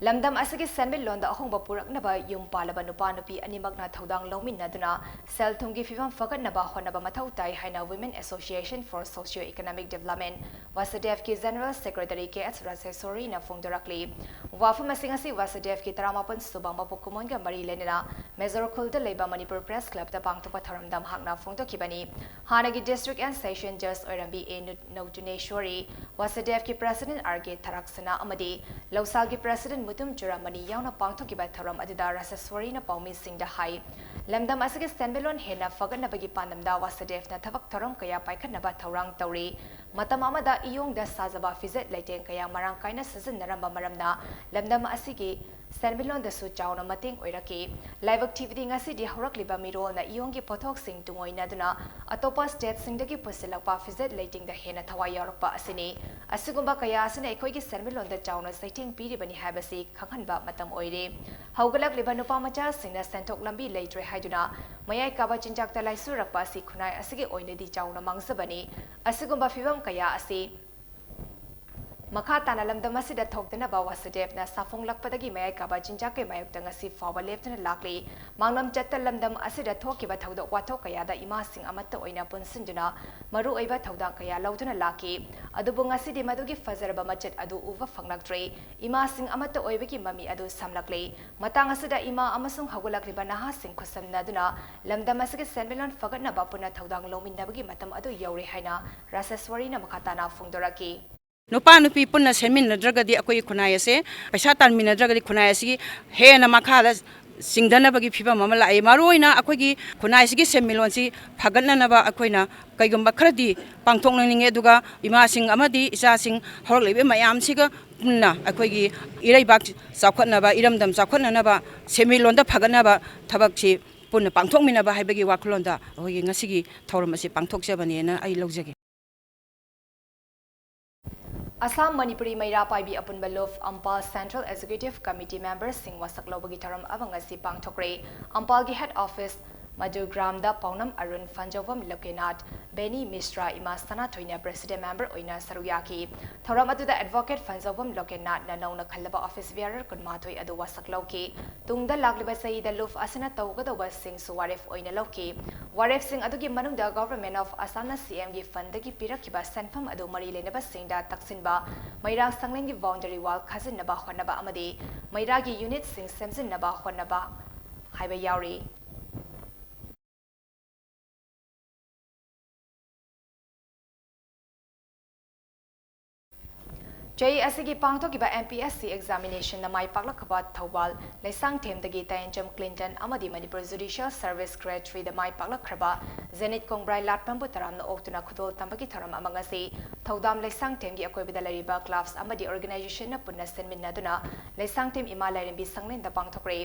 ꯂꯝꯗꯝ ꯑꯁꯤꯒꯤ ꯁꯦꯟꯃꯤꯠꯂꯣꯟꯗ ꯑꯍꯣꯡꯕ ꯄꯨꯔꯛꯅꯕ ꯌꯨꯝ ꯄꯥꯜꯂꯕ ꯅꯨꯄꯥ ꯅꯨꯄꯤ ꯑꯅꯤꯃꯛꯅ ꯊꯧꯗꯥꯡ ꯂꯧꯃꯤꯟꯅꯗꯨꯅ ꯁꯦꯜ ꯊꯨꯝꯒꯤ ꯐꯤꯕꯝ ꯐꯒꯠꯅꯕ ꯍꯣꯠꯅꯕ ꯃꯊꯧ ꯇꯥꯏ ꯍꯥꯏꯅ Women Association for Socio Economic Development, ꯋꯥꯁꯨꯗꯦꯕꯀꯤ General Secretary ꯀꯦ ꯑꯦꯁ ꯔꯥꯖꯦꯁꯣꯔꯤꯅ ꯐꯣꯡꯗꯣꯔꯛꯂꯤ꯫ ꯋꯥꯐꯝ ꯑꯁꯤ ꯉꯁꯤ ꯋꯥꯁꯨꯗꯦꯕꯀꯤ ꯇꯔꯥꯃꯥꯄꯟ ꯁꯨꯕ ꯃꯄꯣꯛ ꯀꯨꯝꯑꯣꯟꯒ ꯃꯔꯤ ꯂꯩꯅꯅ ꯃꯦꯖꯣꯔ ꯈꯨꯜꯗ ꯂꯩꯕ ꯃꯅꯤꯄꯨꯔ Press Clubꯇ ꯄꯥꯡꯊꯣꯛꯄ ꯊꯧꯔꯝꯗ ꯃꯍꯥꯛꯅ ꯐꯣꯡꯗꯣꯛꯈꯤꯕꯅꯤ꯫ ꯍꯥꯟꯅꯒꯤ District and Session Judge ꯑꯣꯏꯔꯝꯕꯤ ꯑꯦ ꯅꯨ-, ꯅꯧꯇꯨꯅꯦꯁꯣꯔꯤ, ꯋꯥꯁꯨꯗꯦꯕꯀꯤ President ꯑꯥꯔ ꯀꯦ ꯊꯔꯥꯛꯁꯅꯥ ꯑꯃꯗꯤ ꯂꯧꯁꯥꯜꯒꯤ President ꯃꯨꯇꯨꯝ ꯆꯨꯔꯥꯃꯅꯤ ꯌꯥꯎꯅ ꯄꯥꯡꯊꯣꯛꯈꯤꯕ ꯊꯧꯔꯝ ꯑꯗꯨꯗ ꯔꯥꯖꯦꯁꯣꯔꯤꯅ ꯄꯥꯎꯃꯤꯁꯤꯡꯗ ꯍꯥꯏ, ꯂꯝꯗꯝ ꯑꯁꯤꯒꯤ ꯁꯦꯟꯃꯤꯠꯂꯣꯟ ꯍꯦꯟꯅ ꯐꯒꯠꯅꯕꯒꯤ ꯄꯥꯟꯗꯝꯗ ꯋꯥꯁꯨꯗꯦꯕꯅ ꯊꯕꯛ ꯊꯧꯔꯝ ꯀꯌꯥ ꯄꯥꯏꯈꯠꯅꯕ ꯊꯧꯔꯥꯡ ꯇꯧꯔꯤ꯫ ꯃꯇꯝ ꯑꯃꯗ ꯏꯌꯣꯡꯗ ꯁꯥꯖꯕ ꯐꯤꯖꯦꯠ ꯂꯩꯇꯦꯡ ꯀꯌꯥ ꯃꯔꯥꯡ ꯀꯥꯏꯅ ꯁꯤꯖꯤꯟꯅꯔꯝꯕ ꯃꯔꯝꯅ ꯂꯝꯗꯝ ꯑꯁꯤꯒꯤ ꯁꯦꯟꯃꯤꯠꯂꯣꯟꯗꯁꯨ ꯆꯥꯎꯅ ꯃꯇꯦꯡ ꯑꯣꯏꯔꯛꯈꯤ꯫ ꯂꯥꯏꯕꯛ ꯊꯤꯕꯗꯤ ꯉꯁꯤꯗꯤ ꯍꯧꯔꯛꯂꯤꯕ ꯃꯤꯔꯣꯜꯅ ꯏꯌꯣꯡꯒꯤ ꯄꯣꯠꯊꯣꯛꯁꯤꯡ ꯇꯨꯡꯑꯣꯏꯅꯗꯨꯅ ꯑꯇꯣꯞꯄ stateꯁꯤꯡꯗꯒꯤ ꯄꯨꯁꯤꯜꯂꯛꯄ ꯐꯤꯖꯦꯠ ꯂꯩꯇꯦꯡꯗ ꯍꯦꯟꯅ ꯊꯋꯥꯏ ꯌꯥꯎꯔꯛꯄ ꯑꯁꯤꯅꯤ꯫ ꯑꯁꯤꯒꯨꯝꯕ ꯀꯌꯥ ꯑꯁꯤꯅ ꯑꯩꯈꯣꯏꯒꯤ ꯁꯦꯟꯃꯤꯠꯂꯣꯟꯗ ꯆꯥꯎꯅ ꯆꯩꯊꯦꯡ ꯄꯤꯔꯤꯕꯅꯤ ꯍꯥꯏꯕꯁꯤ ꯈꯪꯍꯟꯕ ꯃꯇꯝ ꯑꯣꯏꯔꯦ꯫ ꯍꯧꯒꯠꯂꯛꯂꯤꯕ ꯅꯨꯄꯥ ꯃꯆꯥꯁꯤꯡꯅ ꯁꯦꯟꯊꯣꯛ ꯂꯝꯕꯤ ꯂꯩꯇ꯭ꯔꯦ ꯍꯥꯏꯗꯨꯅ ꯃꯌꯥꯏ ꯀꯥꯕ ꯆꯤꯟꯖꯥꯛꯇ ꯂꯥꯏꯆꯨꯔꯛꯄ ꯑꯁꯤ ꯈꯨꯟꯅꯥꯏ ꯑꯁꯤꯒꯤ ꯑꯣꯏꯅꯗꯤ ꯆꯥꯎꯅ ꯃꯥꯡꯖꯕꯅꯤ꯫ ꯑꯁꯤꯒꯨꯝꯕ ꯐꯤꯕꯝ ꯀꯌꯥ ꯑꯁꯤ ꯃꯈꯥ ꯇꯥꯅ ꯂꯝꯗꯝ ꯑꯁꯤꯗ ꯊꯣꯛꯇꯅꯕ ꯋꯥꯁꯨꯗꯦꯕꯅ ꯁꯥꯐꯣꯡꯂꯛꯄꯗꯒꯤ ꯃꯌꯥꯏ ꯀꯥꯕ ꯆꯤꯟꯖꯥꯛꯀꯤ ꯃꯥꯌꯣꯛꯇ ꯉꯁꯤ ꯐꯥꯎꯕ ꯂꯦꯞꯇꯅ ꯂꯥꯛꯂꯤ꯫ ꯃꯥꯡꯂꯝ ꯆꯠꯇ ꯂꯝꯗꯝ ꯑꯁꯤꯗ ꯊꯣꯛꯈꯤꯕ ꯊꯧꯗꯣꯛ ꯋꯥꯊꯣꯛ ꯀꯌꯥꯗ ꯏꯃꯥꯁꯤꯡ ꯑꯃꯠꯇ ꯑꯣꯏꯅ ꯄꯨꯟꯁꯤꯟꯗꯨꯅ ꯃꯔꯨꯑꯣꯏꯕ ꯊꯧꯗꯥꯡ ꯀꯌꯥ ꯂꯧꯗꯨꯅ ꯂꯥꯛꯈꯤ꯫ ꯑꯗꯨꯕꯨ ꯉꯁꯤꯗꯤ ꯃꯗꯨꯒꯤ ꯐꯖꯔꯕ ꯃꯆꯦꯠ ꯑꯗꯨ ꯎꯕ ꯐꯪꯂꯛꯇ꯭ꯔꯦ꯫ ꯏꯃꯥꯁꯤꯡ ꯑꯃꯠꯇ ꯑꯣꯏꯕꯒꯤ ꯃꯃꯤ ꯑꯗꯨ ꯁꯝꯂꯛꯂꯦ꯫ ꯃꯇꯥꯡ ꯑꯁꯤꯗ ꯏꯃꯥ ꯑꯃꯁꯨꯡ ꯍꯧꯒꯠꯂꯛꯂꯤꯕ ꯅꯍꯥꯁꯤꯡ ꯈꯨꯠꯁꯝꯅꯗꯨꯅ ꯂꯝꯗꯝ ꯑꯁꯤꯒꯤ ꯁꯦꯟꯃꯤꯠꯂꯣꯟ ꯐꯒꯠꯅꯕ ꯄꯨꯟꯅ ꯊꯧꯗꯥꯡ ꯂꯧꯃꯤꯟꯅꯕꯒꯤ ꯃꯇꯝ ꯑꯗꯨ ꯌꯧꯔꯦ ꯍꯥꯏꯅ ꯔꯥꯖꯦꯁ꯭ꯋꯔꯤꯅ ꯃꯈꯥ ꯇꯥꯅ ꯐꯣꯡꯗꯣꯔꯛꯈꯤ꯫ ꯅꯨꯄꯥ ꯅꯨꯄꯤ ꯄꯨꯟꯅ ꯁꯦꯝꯃꯤꯟꯅꯗ꯭ꯔꯒꯗꯤ ꯑꯩꯈꯣꯏꯒꯤ ꯈꯨꯟꯅꯥꯏ ꯑꯁꯦ, ꯄꯩꯁꯥ ꯇꯥꯟꯃꯤꯟꯅꯗ꯭ꯔꯒꯗꯤ ꯈꯨꯟꯅꯥꯏ ꯑꯁꯤꯒꯤ ꯍꯦꯟꯅ ꯃꯈꯥꯗ ꯆꯤꯡꯊꯅꯕꯒꯤ ꯐꯤꯕꯝ ꯑꯃ ꯂꯥꯛꯑꯦ꯫ ꯃꯔꯨꯑꯣꯏꯅ ꯑꯩꯈꯣꯏꯒꯤ ꯈꯨꯟꯅꯥꯏ ꯑꯁꯤꯒꯤ ꯁꯦꯟꯃꯤꯠꯂꯣꯟꯁꯤ ꯐꯒꯠꯅꯅꯕ ꯑꯩꯈꯣꯏꯅ ꯀꯩꯒꯨꯝꯕ ꯈꯔꯗꯤ ꯄꯥꯡꯊꯣꯛꯅꯅꯤꯡꯉꯦ꯫ ꯑꯗꯨꯒ ꯏꯃꯥꯁꯤꯡ ꯑꯃꯗꯤ ꯏꯆꯥꯁꯤꯡ ꯍꯧꯔꯛꯂꯤꯕ ꯃꯌꯥꯝꯁꯤꯒ ꯄꯨꯟꯅ ꯑꯩꯈꯣꯏꯒꯤ ꯏꯔꯩꯕꯥꯛ ꯆꯥꯎꯈꯠꯅꯕ, ꯏꯔꯝꯗꯝ ꯆꯥꯎꯈꯠꯅꯅꯕ, ꯁꯦꯟꯃꯤꯠꯂꯣꯟꯗ ꯐꯒꯠꯅꯕ ꯊꯕꯛꯁꯤ ꯄꯨꯟꯅ ꯄꯥꯡꯊꯣꯛꯃꯤꯟꯅꯕ ꯍꯥꯏꯕꯒꯤ ꯋꯥꯈꯜꯂꯣꯟꯗ ꯑꯩꯈꯣꯏꯒꯤ ꯉꯁꯤꯒꯤ ꯊꯧꯔꯝ ꯑꯁꯤ ꯄꯥꯡꯊꯣꯛꯆꯕꯅꯦꯅ ꯑꯩ ꯂꯧꯖꯒꯦ꯫ ꯑꯁꯥꯝ ꯃꯅꯤꯄꯨꯔꯤ ꯃꯩꯔꯥ ꯄꯥꯏꯕꯤ ꯑꯄꯨꯟꯕ ꯂꯨꯞ, ꯑꯝꯄꯥꯜ Central Executive Committee memberꯁꯤꯡ ꯋꯥꯁꯛ ꯂꯧꯕꯒꯤ ꯊꯧꯔꯝ ꯑꯃ ꯉꯁꯤ ꯄꯥꯡꯊꯣꯛꯈ꯭ꯔꯦ꯫ ꯑꯝꯄꯥꯜꯒꯤ head office ꯃꯗꯨ ꯒ꯭ꯔꯥꯝꯗ ꯄꯥꯎꯅꯝ ꯑꯔꯨꯟ ꯐꯟꯖꯧꯕꯝ ꯂꯣꯀꯦꯅꯥꯊ, ꯕꯦꯅꯤ ꯃꯤꯁ꯭ꯔꯥ, ꯏꯃꯥ ꯁꯅꯥꯊꯣꯏꯅ president member ꯑꯣꯏꯅ ꯁꯔꯨꯛ ꯌꯥꯈꯤ꯫ ꯊꯧꯔꯝ ꯑꯗꯨꯗ advocate ꯐꯟꯖꯧꯕꯝ ꯂꯣꯀꯦꯅꯥꯊꯅ ꯅꯧꯅ ꯈꯜꯂꯕ office bearer ꯀꯨꯟꯃꯥꯊꯣꯏ ꯑꯗꯨ ꯋꯥꯁꯛ ꯂꯧꯈꯤ꯫ ꯇꯨꯡꯗ ꯂꯥꯛꯂꯤꯕ ꯆꯍꯤꯗ ꯂꯨꯐ ꯑꯁꯤꯅ ꯇꯧꯒꯗꯧꯕꯁꯤꯡꯁꯨ ꯋꯥꯔꯦꯞ ꯑꯣꯏꯅ ꯂꯧꯈꯤ꯫ ꯋꯥꯔꯦꯞꯁꯤꯡ ꯑꯗꯨꯒꯤ ꯃꯅꯨꯡꯗ Government of Assamꯅ CMꯒꯤ fundꯗꯒꯤ ꯄꯤꯔꯛꯈꯤꯕ ꯁꯦꯟꯐꯝ ꯑꯗꯨ ꯃꯔꯤ ꯂꯩꯅꯕꯁꯤꯡꯗ ꯇꯛꯁꯤꯟꯕ, ꯃꯩꯔꯥ ꯁꯪꯂꯦꯟꯒꯤ boundary wall ꯈꯥꯖꯤꯟꯅꯕ ꯍꯣꯠꯅꯕ ꯑꯃꯗꯤ ꯃꯩꯔꯥꯒꯤ unitꯁꯤꯡ ꯁꯦꯝꯖꯤꯟꯅꯕ ꯍꯣꯠꯅꯕ ꯍꯥꯏꯕ ꯌꯥꯎꯔꯤ꯫ ꯆꯍꯤ ꯑꯁꯤꯒꯤ ꯄꯥꯡꯊꯣꯛꯈꯤꯕ MPSC examinationꯗ ꯃꯥꯏ ꯄꯥꯛꯂꯛꯈ꯭ꯔꯕ ꯊꯧꯕꯥꯜ ꯂꯩꯁꯥꯡꯊꯦꯝꯗꯒꯤ ꯇꯥꯌꯦꯟꯆꯝ ꯀ꯭ꯂꯤꯟꯇꯟ ꯑꯃꯗꯤ ꯃꯅꯤꯄꯨꯔ Judicial Service Grade threeꯗ ꯃꯥꯏ ꯄꯥꯛꯂꯛꯈ꯭ꯔꯕ ꯖꯦꯅꯤꯠ ꯀꯣꯡꯕ꯭ꯔꯥꯏ ꯂꯥꯠꯄꯝꯕꯨ ꯇꯔꯥꯝꯅ ꯑꯣꯛꯇꯨꯅ ꯈꯨꯗꯣꯜ ꯇꯝꯕꯒꯤ ꯊꯧꯔꯝ ꯑꯃ ꯉꯁꯤ ꯊꯧꯗꯥꯝ ꯂꯩꯁꯥꯡꯊꯦꯝꯒꯤ ꯑꯀꯣꯏꯕꯗ ꯂꯩꯔꯤꯕ clubs ꯑꯃꯗꯤ organizationꯅ ꯄꯨꯟꯅ ꯁꯤꯟꯃꯤꯟꯅꯗꯨꯅ ꯂꯩꯁꯥꯡꯊꯦꯝ ꯏꯃꯥ ꯂꯥꯏꯔꯦꯝꯕꯤ ꯁꯪꯂꯦꯟꯗ ꯄꯥꯡꯊꯣꯛꯈ꯭ꯔꯦ꯫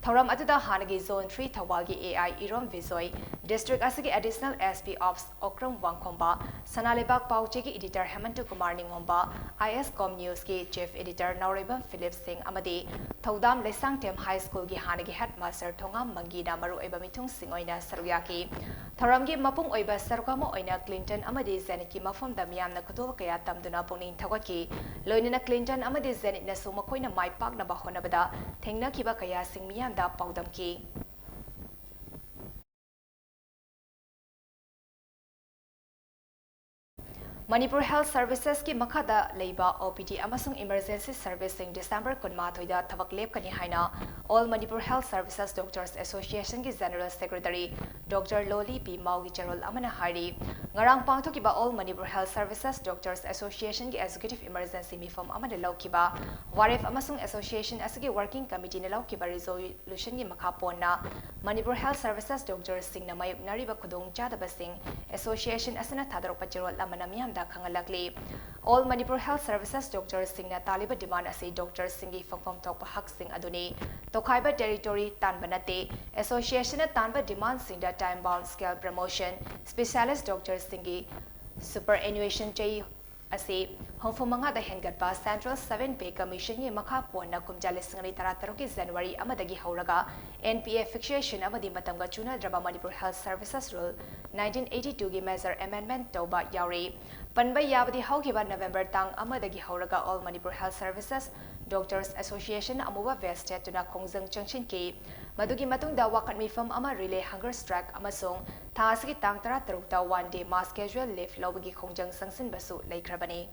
ꯊꯧꯔꯝ ꯑꯗꯨꯗ ꯍꯥꯟꯅꯒꯤ Zone three ꯊꯧꯕꯥꯜꯒꯤ AI ꯏꯔꯣꯝ ꯕꯤꯖꯣꯏ, district ꯑꯁꯤꯒꯤ Additional SP Ops Okram Wangkhomba, Sana Leibak ꯄꯥꯎꯆꯦꯒꯤ editor ꯍꯦꯃꯟꯇ ꯀꯨꯃꯥꯔ ꯅꯤꯡꯉꯣꯝꯕ, IS Com Newsꯀꯤ chief editor ꯅꯥꯎꯔꯩꯕꯝ ꯐꯤꯂꯤꯞ ꯁꯤꯡ ꯑꯃꯗꯤ ꯊꯧꯗꯥꯝ ꯂꯩꯁꯥꯡꯊꯦꯝ High Schoolꯒꯤ ꯍꯥꯟꯅꯒꯤ headmaster ꯊꯣꯉꯥꯝ ꯃꯪꯒꯤꯅ ꯃꯔꯨꯑꯣꯏꯕ ꯃꯤꯊꯨꯡꯁꯤꯡ ꯑꯣꯏꯅ ꯁꯔꯨꯛ ꯌꯥꯈꯤ꯫ ꯊꯧꯔꯝꯒꯤ ꯃꯄꯨꯡ ꯑꯣꯏꯕ ꯁꯔꯨꯛ ꯑꯃ ꯑꯣꯏꯅ ꯀ꯭ꯂꯤꯟꯇꯟ ꯑꯃꯗꯤ ꯖꯦꯅꯤꯠꯀꯤ ꯃꯐꯝꯗ ꯃꯤꯌꯥꯝꯅ ꯈꯨꯗꯣꯜ ꯀꯌꯥ ꯇꯝꯗꯨꯅ ꯄꯨꯛꯅꯤꯡ ꯊꯧꯒꯠꯈꯤ꯫ ꯂꯣꯏꯅꯅ ꯀ꯭ꯂꯤꯟꯇꯟ ꯑꯃꯗꯤ ꯖꯦꯅꯤꯠꯅꯁꯨ ꯃꯈꯣꯏꯅ ꯃꯥꯏ ꯄꯥꯛꯅꯕ ꯍꯣꯠꯅꯕꯗ ꯊꯦꯡꯅꯈꯤꯕ ꯀꯌꯥꯁꯤꯡ ꯃꯤꯌꯥꯝꯗ ꯄꯥꯎꯗꯝꯈꯤ꯫ ꯃꯅꯤꯄꯨꯔ Health Servicesꯀꯤ ꯃꯈꯥꯗ ꯂꯩꯕ OPD ꯑꯃꯁꯨꯡ emergency serviceꯁꯤꯡ December ꯀꯨꯟꯃꯥꯊꯣꯏꯗ ꯊꯕꯛ ꯂꯦꯞꯀꯅꯤ ꯍꯥꯏꯅ All Manipur Health Services Doctors Associationꯒꯤ General Secretary Doctor ꯂꯣꯂꯤ ꯄꯤ ꯃꯥꯎꯒꯤ ꯆꯦꯔꯣꯜ ꯑꯃꯅ ꯍꯥꯏꯔꯤ꯫ ꯉꯔꯥꯡ ꯄꯥꯡꯊꯣꯛꯈꯤꯕ All Manipur Health Services Doctors Associationꯒꯤ executive emergency ꯃꯤꯐꯝ ꯑꯃꯗ ꯂꯧꯈꯤꯕ ꯋꯥꯔꯦꯞ ꯑꯃꯁꯨꯡ association ꯑꯁꯤꯒꯤ working committeeꯅ ꯂꯧꯈꯤꯕ resolutionꯒꯤ ꯃꯈꯥ ꯄꯣꯟꯅ ꯃꯅꯤꯄꯨꯔ Health Services doctorsꯁꯤꯡꯅ ꯃꯥꯌꯣꯛꯅꯔꯤꯕ ꯈꯨꯗꯣꯡꯆꯥꯗꯕꯁꯤꯡ association ꯑꯁꯤꯅ ꯊꯥꯗꯣꯔꯛꯄ ꯆꯦꯔꯣꯜ ꯑꯃꯅ ꯃꯤꯌꯥꯝꯗ ꯈꯪꯍꯜꯂꯛꯂꯤ꯫ All Manipur Health Services doctorsꯁꯤꯡꯅ ꯇꯥꯜꯂꯤꯕ demand ꯑꯁꯤ doctorsꯁꯤꯡꯒꯤ ꯐꯪꯐꯝ ꯊꯣꯛꯄ ꯍꯛꯁꯤꯡ ꯑꯗꯨꯅꯤ꯫ ꯇꯣꯈꯥꯏꯕ territory ꯇꯥꯟꯕ ꯅꯠꯇꯦ꯫ Associationꯅ ꯇꯥꯟꯕ demandꯁꯤꯡꯗ time bound scale promotion, specialist doctorsꯁꯤꯡꯒꯤ superannuation ꯆꯍꯤ ꯑꯁꯤ ꯍꯨꯝꯐꯨ ꯃꯉꯥꯗ ꯍꯦꯟꯒꯠꯄ Central Seven Pay Commissionꯒꯤ ꯃꯈꯥ ꯄꯣꯟꯅ ꯀꯨꯝꯖꯥ ꯂꯤꯁꯤꯡ ꯑꯅꯤ ꯇꯔꯥꯇꯔꯨꯛꯀꯤ January ꯑꯃꯗꯒꯤ ꯍꯧꯔꯒ N P A fixation ꯑꯃꯗꯤ ꯃꯇꯝꯒ ꯆꯨꯅꯗ꯭ꯔꯕ Manipur Health Services Rule nineteen eighty twoꯒꯤ major amendment ꯇꯧꯕ ꯌꯥꯎꯔꯤ꯫ ꯄꯟꯕ ꯌꯥꯕꯗꯤ ꯍꯧꯈꯤꯕ November ꯇꯥꯡ ꯑꯃꯗꯒꯤ ꯍꯧꯔꯒ All Manipur Health Services Doctors Association ꯑꯃꯨꯕ vest ꯁꯦꯠꯇꯨꯅ ꯈꯣꯡꯖꯪ ꯆꯪꯁꯤꯟꯈꯤ꯫ ꯃꯗꯨꯒꯤ ꯃꯇꯨꯡꯗ ꯋꯥꯀꯠ ꯃꯤꯐꯝ ꯑꯃ, relay hunger strike ꯑꯃꯁꯨꯡ ꯊꯥ ꯑꯁꯤꯒꯤ ꯇꯥꯡ ꯇꯔꯥꯇꯔꯨꯛꯇ one day mass casual leave ꯂꯧꯕꯒꯤ ꯈꯣꯡꯖꯪ ꯆꯪꯁꯤꯟꯕꯁꯨ ꯂꯩꯈ꯭ꯔꯕꯅꯤ꯫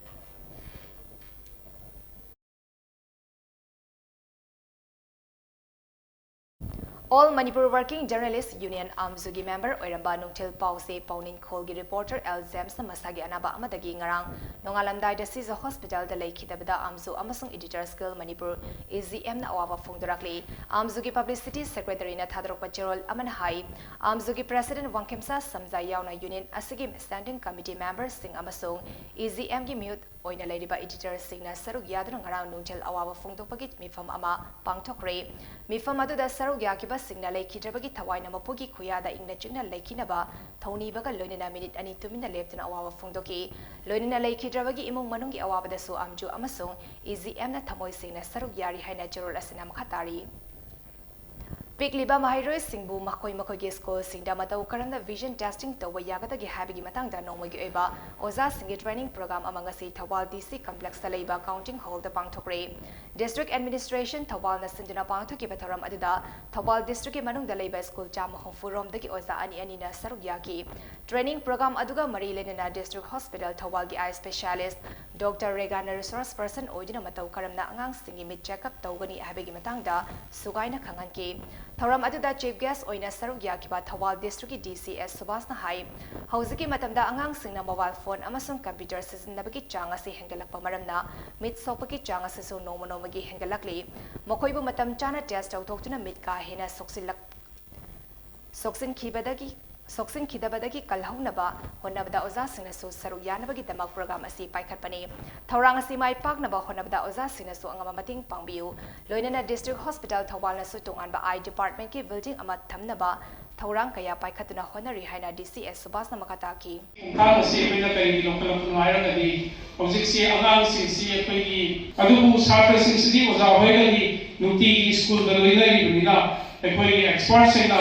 All Manipur Working Journalist Union, ꯑꯥꯝꯖꯨꯒꯤ member ꯑꯣꯏꯔꯝꯕ ꯅꯨꯡꯊꯤꯜ ꯄꯥꯎꯆꯦ ꯄꯥꯎꯅꯤꯡꯈꯣꯜꯒꯤ reporter L Jamesꯅ ꯃꯁꯥꯒꯤ ꯑꯅꯥꯕ ꯑꯃꯗꯒꯤ ꯉꯔꯥꯡ ꯅꯣꯡꯉꯥꯂꯝꯗꯥꯏꯗ ꯁꯤꯖ hospitalꯗ ꯂꯩꯈꯤꯗꯕꯗ ꯑꯥꯝꯖꯨ ꯑꯃꯁꯨꯡ Editors Guild Manipur, A G Mꯅ ꯑꯋꯥꯕ ꯐꯣꯡꯗꯣꯔꯛꯂꯤ꯫ ꯑꯥꯝꯖꯨꯒꯤ publicity secretaryꯅ ꯊꯥꯗꯣꯔꯛꯄ ꯆꯦꯔꯣꯜ ꯑꯃꯅ ꯍꯥꯏ, ꯑꯥꯝꯖꯨꯒꯤ president ꯋꯥꯡꯈꯦꯝꯆꯥ ꯁꯝꯖꯥ ꯌꯥꯎꯅ union ꯑꯁꯤꯒꯤ standing committee memberꯁꯤꯡ ꯑꯃꯁꯨꯡ A G Mꯒꯤ ꯃꯤꯍꯨꯠ ꯑꯣꯏꯅ ꯂꯩꯔꯤꯕ Editorsꯁꯤꯡꯅ ꯁꯔꯨꯛ ꯌꯥꯗꯨꯅ ꯉꯔꯥꯡ ꯅꯨꯡꯊꯤꯜ ꯑꯋꯥꯕ ꯐꯣꯡꯗꯣꯛꯄꯒꯤ ꯃꯤꯐꯝ ꯑꯃ ꯄꯥꯡꯊꯣꯛꯈ꯭ꯔꯦ꯫ ꯃꯤꯐꯝ ꯑꯗꯨꯗ ꯁꯔꯨꯛ ꯌꯥꯈꯤꯕꯁꯤꯡꯅ ꯂꯩꯈꯤꯗ꯭ꯔꯕꯒꯤ ꯊꯋꯥꯏꯅ ꯃꯄꯨꯒꯤ ꯈꯨꯌꯥꯗ ꯏꯪꯅ ꯆꯤꯛꯅ ꯂꯩꯈꯤꯅꯕ ꯊꯧꯅꯤꯕꯒ ꯂꯣꯏꯅꯅ minute ꯑꯅꯤ ꯇꯨꯃꯤꯟꯅ ꯂꯦꯞꯇꯨꯅ ꯑꯋꯥꯕ ꯐꯣꯡꯗꯣꯛꯈꯤ꯫ ꯂꯣꯏꯅꯅ ꯂꯩꯈꯤꯗ꯭ꯔꯕꯒꯤ ꯏꯃꯨꯡ ꯃꯅꯨꯡꯒꯤ ꯑꯋꯥꯕꯗꯁꯨ ꯑꯥꯝꯖꯨ ꯑꯃꯁꯨꯡ A G Mꯅ ꯊꯃꯣꯏ ꯁꯦꯡꯅ ꯁꯔꯨꯛ ꯌꯥꯔꯤ ꯍꯥꯏꯅ ꯆꯦꯔꯣꯜ ꯑꯁꯤꯅ ꯃꯈꯥ ꯇꯥꯔꯤ꯫ ꯄꯤꯛꯂꯤꯕ ꯃꯍꯩꯔꯣꯏꯁꯤꯡꯕꯨ ꯃꯈꯣꯏ ꯃꯈꯣꯏꯒꯤ ꯁ꯭ꯀꯨꯜꯁꯤꯡꯗ ꯃꯇꯧ ꯀꯔꯝꯅ vision testing ꯇꯧꯕ ꯌꯥꯒꯗꯒꯦ ꯍꯥꯏꯕꯒꯤ ꯃꯇꯥꯡꯗ ꯅꯣꯡꯃꯒꯤ ꯑꯣꯏꯕ ꯑꯣꯖꯥꯁꯤꯡꯒꯤ training program ꯑꯃ ꯉꯁꯤ ꯊꯧꯕꯥꯜ D C complexꯇ ꯂꯩꯕ counting hallꯗ ꯄꯥꯡꯊꯣꯛꯈ꯭ꯔꯦ꯫ District Administration ꯊꯧꯕꯥꯜꯅ ꯁꯤꯟꯗꯨꯅ ꯄꯥꯡꯊꯣꯛꯈꯤꯕ ꯊꯧꯔꯝ ꯑꯗꯨꯗ ꯊꯧꯕꯥꯜ districtꯀꯤ ꯃꯅꯨꯡꯗ ꯂꯩꯕ ꯁ꯭ꯀꯨꯜ ꯆꯥꯝꯃ ꯍꯨꯝꯐꯨ ꯔꯣꯝꯗꯒꯤ ꯑꯣꯖꯥ ꯑꯅꯤ ꯑꯅꯤꯅ ꯁꯔꯨꯛ ꯌꯥꯈꯤ꯫ Training program ꯑꯗꯨꯒ ꯃꯔꯤ ꯂꯩꯅꯅ District Hospital ꯊꯧꯕꯥꯜꯒꯤ eye specialist Doctor ꯔꯦꯒꯥꯅ resource person ꯑꯣꯏꯗꯨꯅ ꯃꯇꯧ ꯀꯔꯝꯅ ꯑꯉꯥꯡꯁꯤꯡꯒꯤ ꯃꯤꯠ check up ꯇꯧꯒꯅꯤ ꯍꯥꯏꯕꯒꯤ ꯃꯇꯥꯡꯗ ꯁꯨꯒꯥꯏꯅ ꯈꯪꯍꯟꯈꯤ꯫ ꯊꯧꯔꯝ ꯑꯗꯨꯗ chief guest ꯑꯣꯏꯅ ꯁꯔꯨꯛ ꯌꯥꯈꯤꯕ ꯊꯧꯕꯥꯜ districtꯀꯤ D C S ꯁꯨꯕꯥꯁꯅ ꯍꯥꯏ, ꯍꯧꯖꯤꯛꯀꯤ ꯃꯇꯝꯗ ꯑꯉꯥꯡꯁꯤꯡꯅ mobile phone ꯑꯃꯁꯨꯡ computer ꯁꯤꯖꯤꯟꯅꯕꯒꯤ ꯆꯥꯡ ꯑꯁꯤ ꯍꯦꯟꯒꯠꯂꯛꯄ ꯃꯔꯝꯅ ꯃꯤꯠ ꯁꯣꯛꯄꯒꯤ ꯆꯥꯡ ꯑꯁꯤꯁꯨ ꯅꯣꯡꯃ ꯅꯣꯡꯃꯒꯤ ꯍꯦꯟꯒꯠꯂꯛꯂꯤ꯫ ꯃꯈꯣꯏꯕꯨ ꯃꯇꯝ ꯆꯥꯅ test ꯇꯧꯊꯣꯛꯇꯨꯅ ꯃꯤꯠ ꯀꯥ ꯍꯦꯟꯅ ꯁꯣꯛꯆꯤꯜꯂꯛ-, ꯁꯣꯛꯆꯤꯟꯈꯤꯕꯗꯒꯤ, ꯁꯣꯛꯆꯤꯟꯈꯤꯗꯕꯗꯒꯤ ꯀꯜꯍꯧꯅꯕ ꯍꯣꯠꯅꯕꯗ ꯑꯣꯖꯥꯁꯤꯡꯅꯁꯨ ꯁꯔꯨꯛ ꯌꯥꯅꯕꯒꯤꯗꯃꯛ program ꯑꯁꯤ ꯄꯥꯏꯈꯠꯄꯅꯤ꯫ ꯊꯧꯔꯥꯡ ꯑꯁꯤ ꯃꯥꯏ ꯄꯥꯛꯅꯕ ꯍꯣꯠꯅꯕꯗ ꯑꯣꯖꯥꯁꯤꯡꯅꯁꯨ ꯑꯉꯝꯕ ꯃꯇꯦꯡ ꯄꯥꯡꯕꯤꯌꯨ꯫ ꯂꯣꯏꯅꯅ District Hospital ꯊꯧꯕꯥꯜꯅꯁꯨ ꯇꯣꯉꯥꯟꯕ eye departmentꯀꯤ building ꯑꯃ ꯊꯝꯅꯕ ꯊꯧꯔꯥꯡ ꯀꯌꯥ ꯄꯥꯏꯈꯠꯇꯨꯅ ꯍꯣꯠꯅꯔꯤ ꯍꯥꯏꯅ ꯗꯤ ꯁꯤ ꯑꯦꯁ ꯁꯨꯕꯥꯁꯅ ꯃꯈꯥ ꯇꯥꯈꯤ꯫ ꯈꯣꯡꯊꯥꯡ ꯑꯁꯤ ꯑꯩꯈꯣꯏꯅ ꯀꯔꯤꯒꯤ ꯂꯧꯈꯠꯂꯛꯄꯅꯣ ꯍꯥꯏꯔꯒꯗꯤ, ꯍꯧꯖꯤꯛꯁꯤ ꯑꯉꯥꯡꯁꯤꯡꯁꯤ ꯑꯩꯈꯣꯏꯒꯤ, ꯑꯗꯨꯕꯨ ꯁꯥꯇ꯭ꯔꯁꯤꯡꯁꯤꯗꯤ ꯑꯣꯖꯥ ꯍꯣꯏꯒꯗꯤ ꯅꯨꯡꯇꯤꯒꯤ ꯁ꯭ꯀꯨꯜꯗ ꯂꯣꯏꯅꯔꯤꯕꯅꯤꯅ, ꯑꯩꯈꯣꯏꯒꯤ ꯑꯦꯛꯁꯄꯔꯠꯁꯤꯡꯅ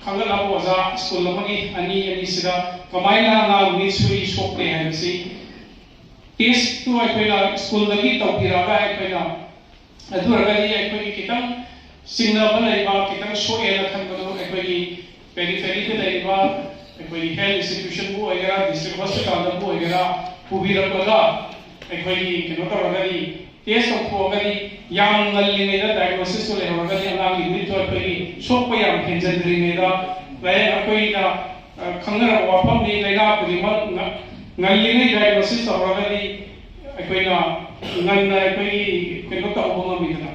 ꯈꯪꯒꯠꯂꯕ ꯑꯣꯖꯥ ꯁ꯭ꯀꯨꯜ ꯑꯃꯒꯤ ꯑꯅꯤ ꯑꯅꯤꯁꯤꯗ ꯀꯃꯥꯏꯅ ꯑꯉꯥꯡ ꯃꯤꯠ ꯁꯣꯛꯏ ꯁꯣꯛꯇꯦ ꯍꯥꯏꯕꯁꯤ ꯇꯦꯁꯇꯨ ꯑꯩꯈꯣꯏꯅ ꯁ꯭ꯀꯨꯜꯗꯒꯤ ꯇꯧꯕꯤꯔꯛꯑꯒ, ꯑꯩꯈꯣꯏꯅ ꯑꯗꯨ ꯑꯣꯏꯔꯒꯗꯤ ꯑꯩꯈꯣꯏꯒꯤ ꯈꯤꯇꯪ ꯆꯤꯡꯅꯕ ꯂꯩꯕ, ꯈꯤꯇꯪ ꯁꯣꯛꯑꯦꯅ ꯈꯟꯕꯗꯨ ꯑꯩꯈꯣꯏꯒꯤ ꯄꯦꯔꯤꯐꯦꯔꯤꯗ ꯂꯩꯔꯤꯕ ꯑꯩꯈꯣꯏꯒꯤ ꯍꯦꯜꯊ ꯏꯟꯁꯇꯤꯇ꯭ꯌꯨꯁꯟꯕꯨ ꯑꯣꯏꯒꯦꯔꯥ, ꯗꯤꯁꯇ꯭ꯔꯤꯛ ꯍꯣꯁꯄꯤꯇꯥꯜꯗꯕꯨ ꯑꯣꯏꯒꯦꯔꯥ, ꯄꯨꯕꯤꯔꯛꯂꯒ ꯑꯩꯈꯣꯏꯒꯤ ꯀꯩꯅꯣ ꯇꯧꯔꯒꯗꯤ, ꯇꯦꯁ ꯇꯧꯊꯣꯛꯑꯒꯗꯤ ꯌꯥꯝ ꯉꯜꯂꯤꯉꯩꯗ ꯗꯥꯏꯒꯅꯣꯁꯤꯁꯇꯨ ꯂꯩꯍꯧꯔꯒꯗꯤ ꯑꯉꯥꯡꯒꯤ ꯃꯤꯠꯇꯨ ꯑꯩꯈꯣꯏꯒꯤ ꯁꯣꯛꯄ ꯌꯥꯝ ꯍꯦꯟꯖꯤꯟꯗ꯭ꯔꯤꯉꯩꯗ, ꯂꯥꯏꯔꯤꯛ ꯑꯩꯈꯣꯏꯅ ꯑ, ꯈꯪꯅꯔꯕ ꯋꯥꯐꯝꯅꯤ꯫ ꯂꯥꯏꯅꯥ ꯈꯨꯗꯤꯡꯃꯛ ꯉ-, ꯉꯜꯂꯤꯉꯩ ꯗꯥꯏꯒꯅꯣꯁꯤꯁ ꯇꯧꯔꯒꯗꯤ ꯑꯩꯈꯣꯏꯅ ꯉꯟꯅ ꯑꯩꯈꯣꯏꯒꯤ ꯀꯩꯅꯣ ꯇꯧꯕ ꯉꯝꯃꯤꯗꯅ,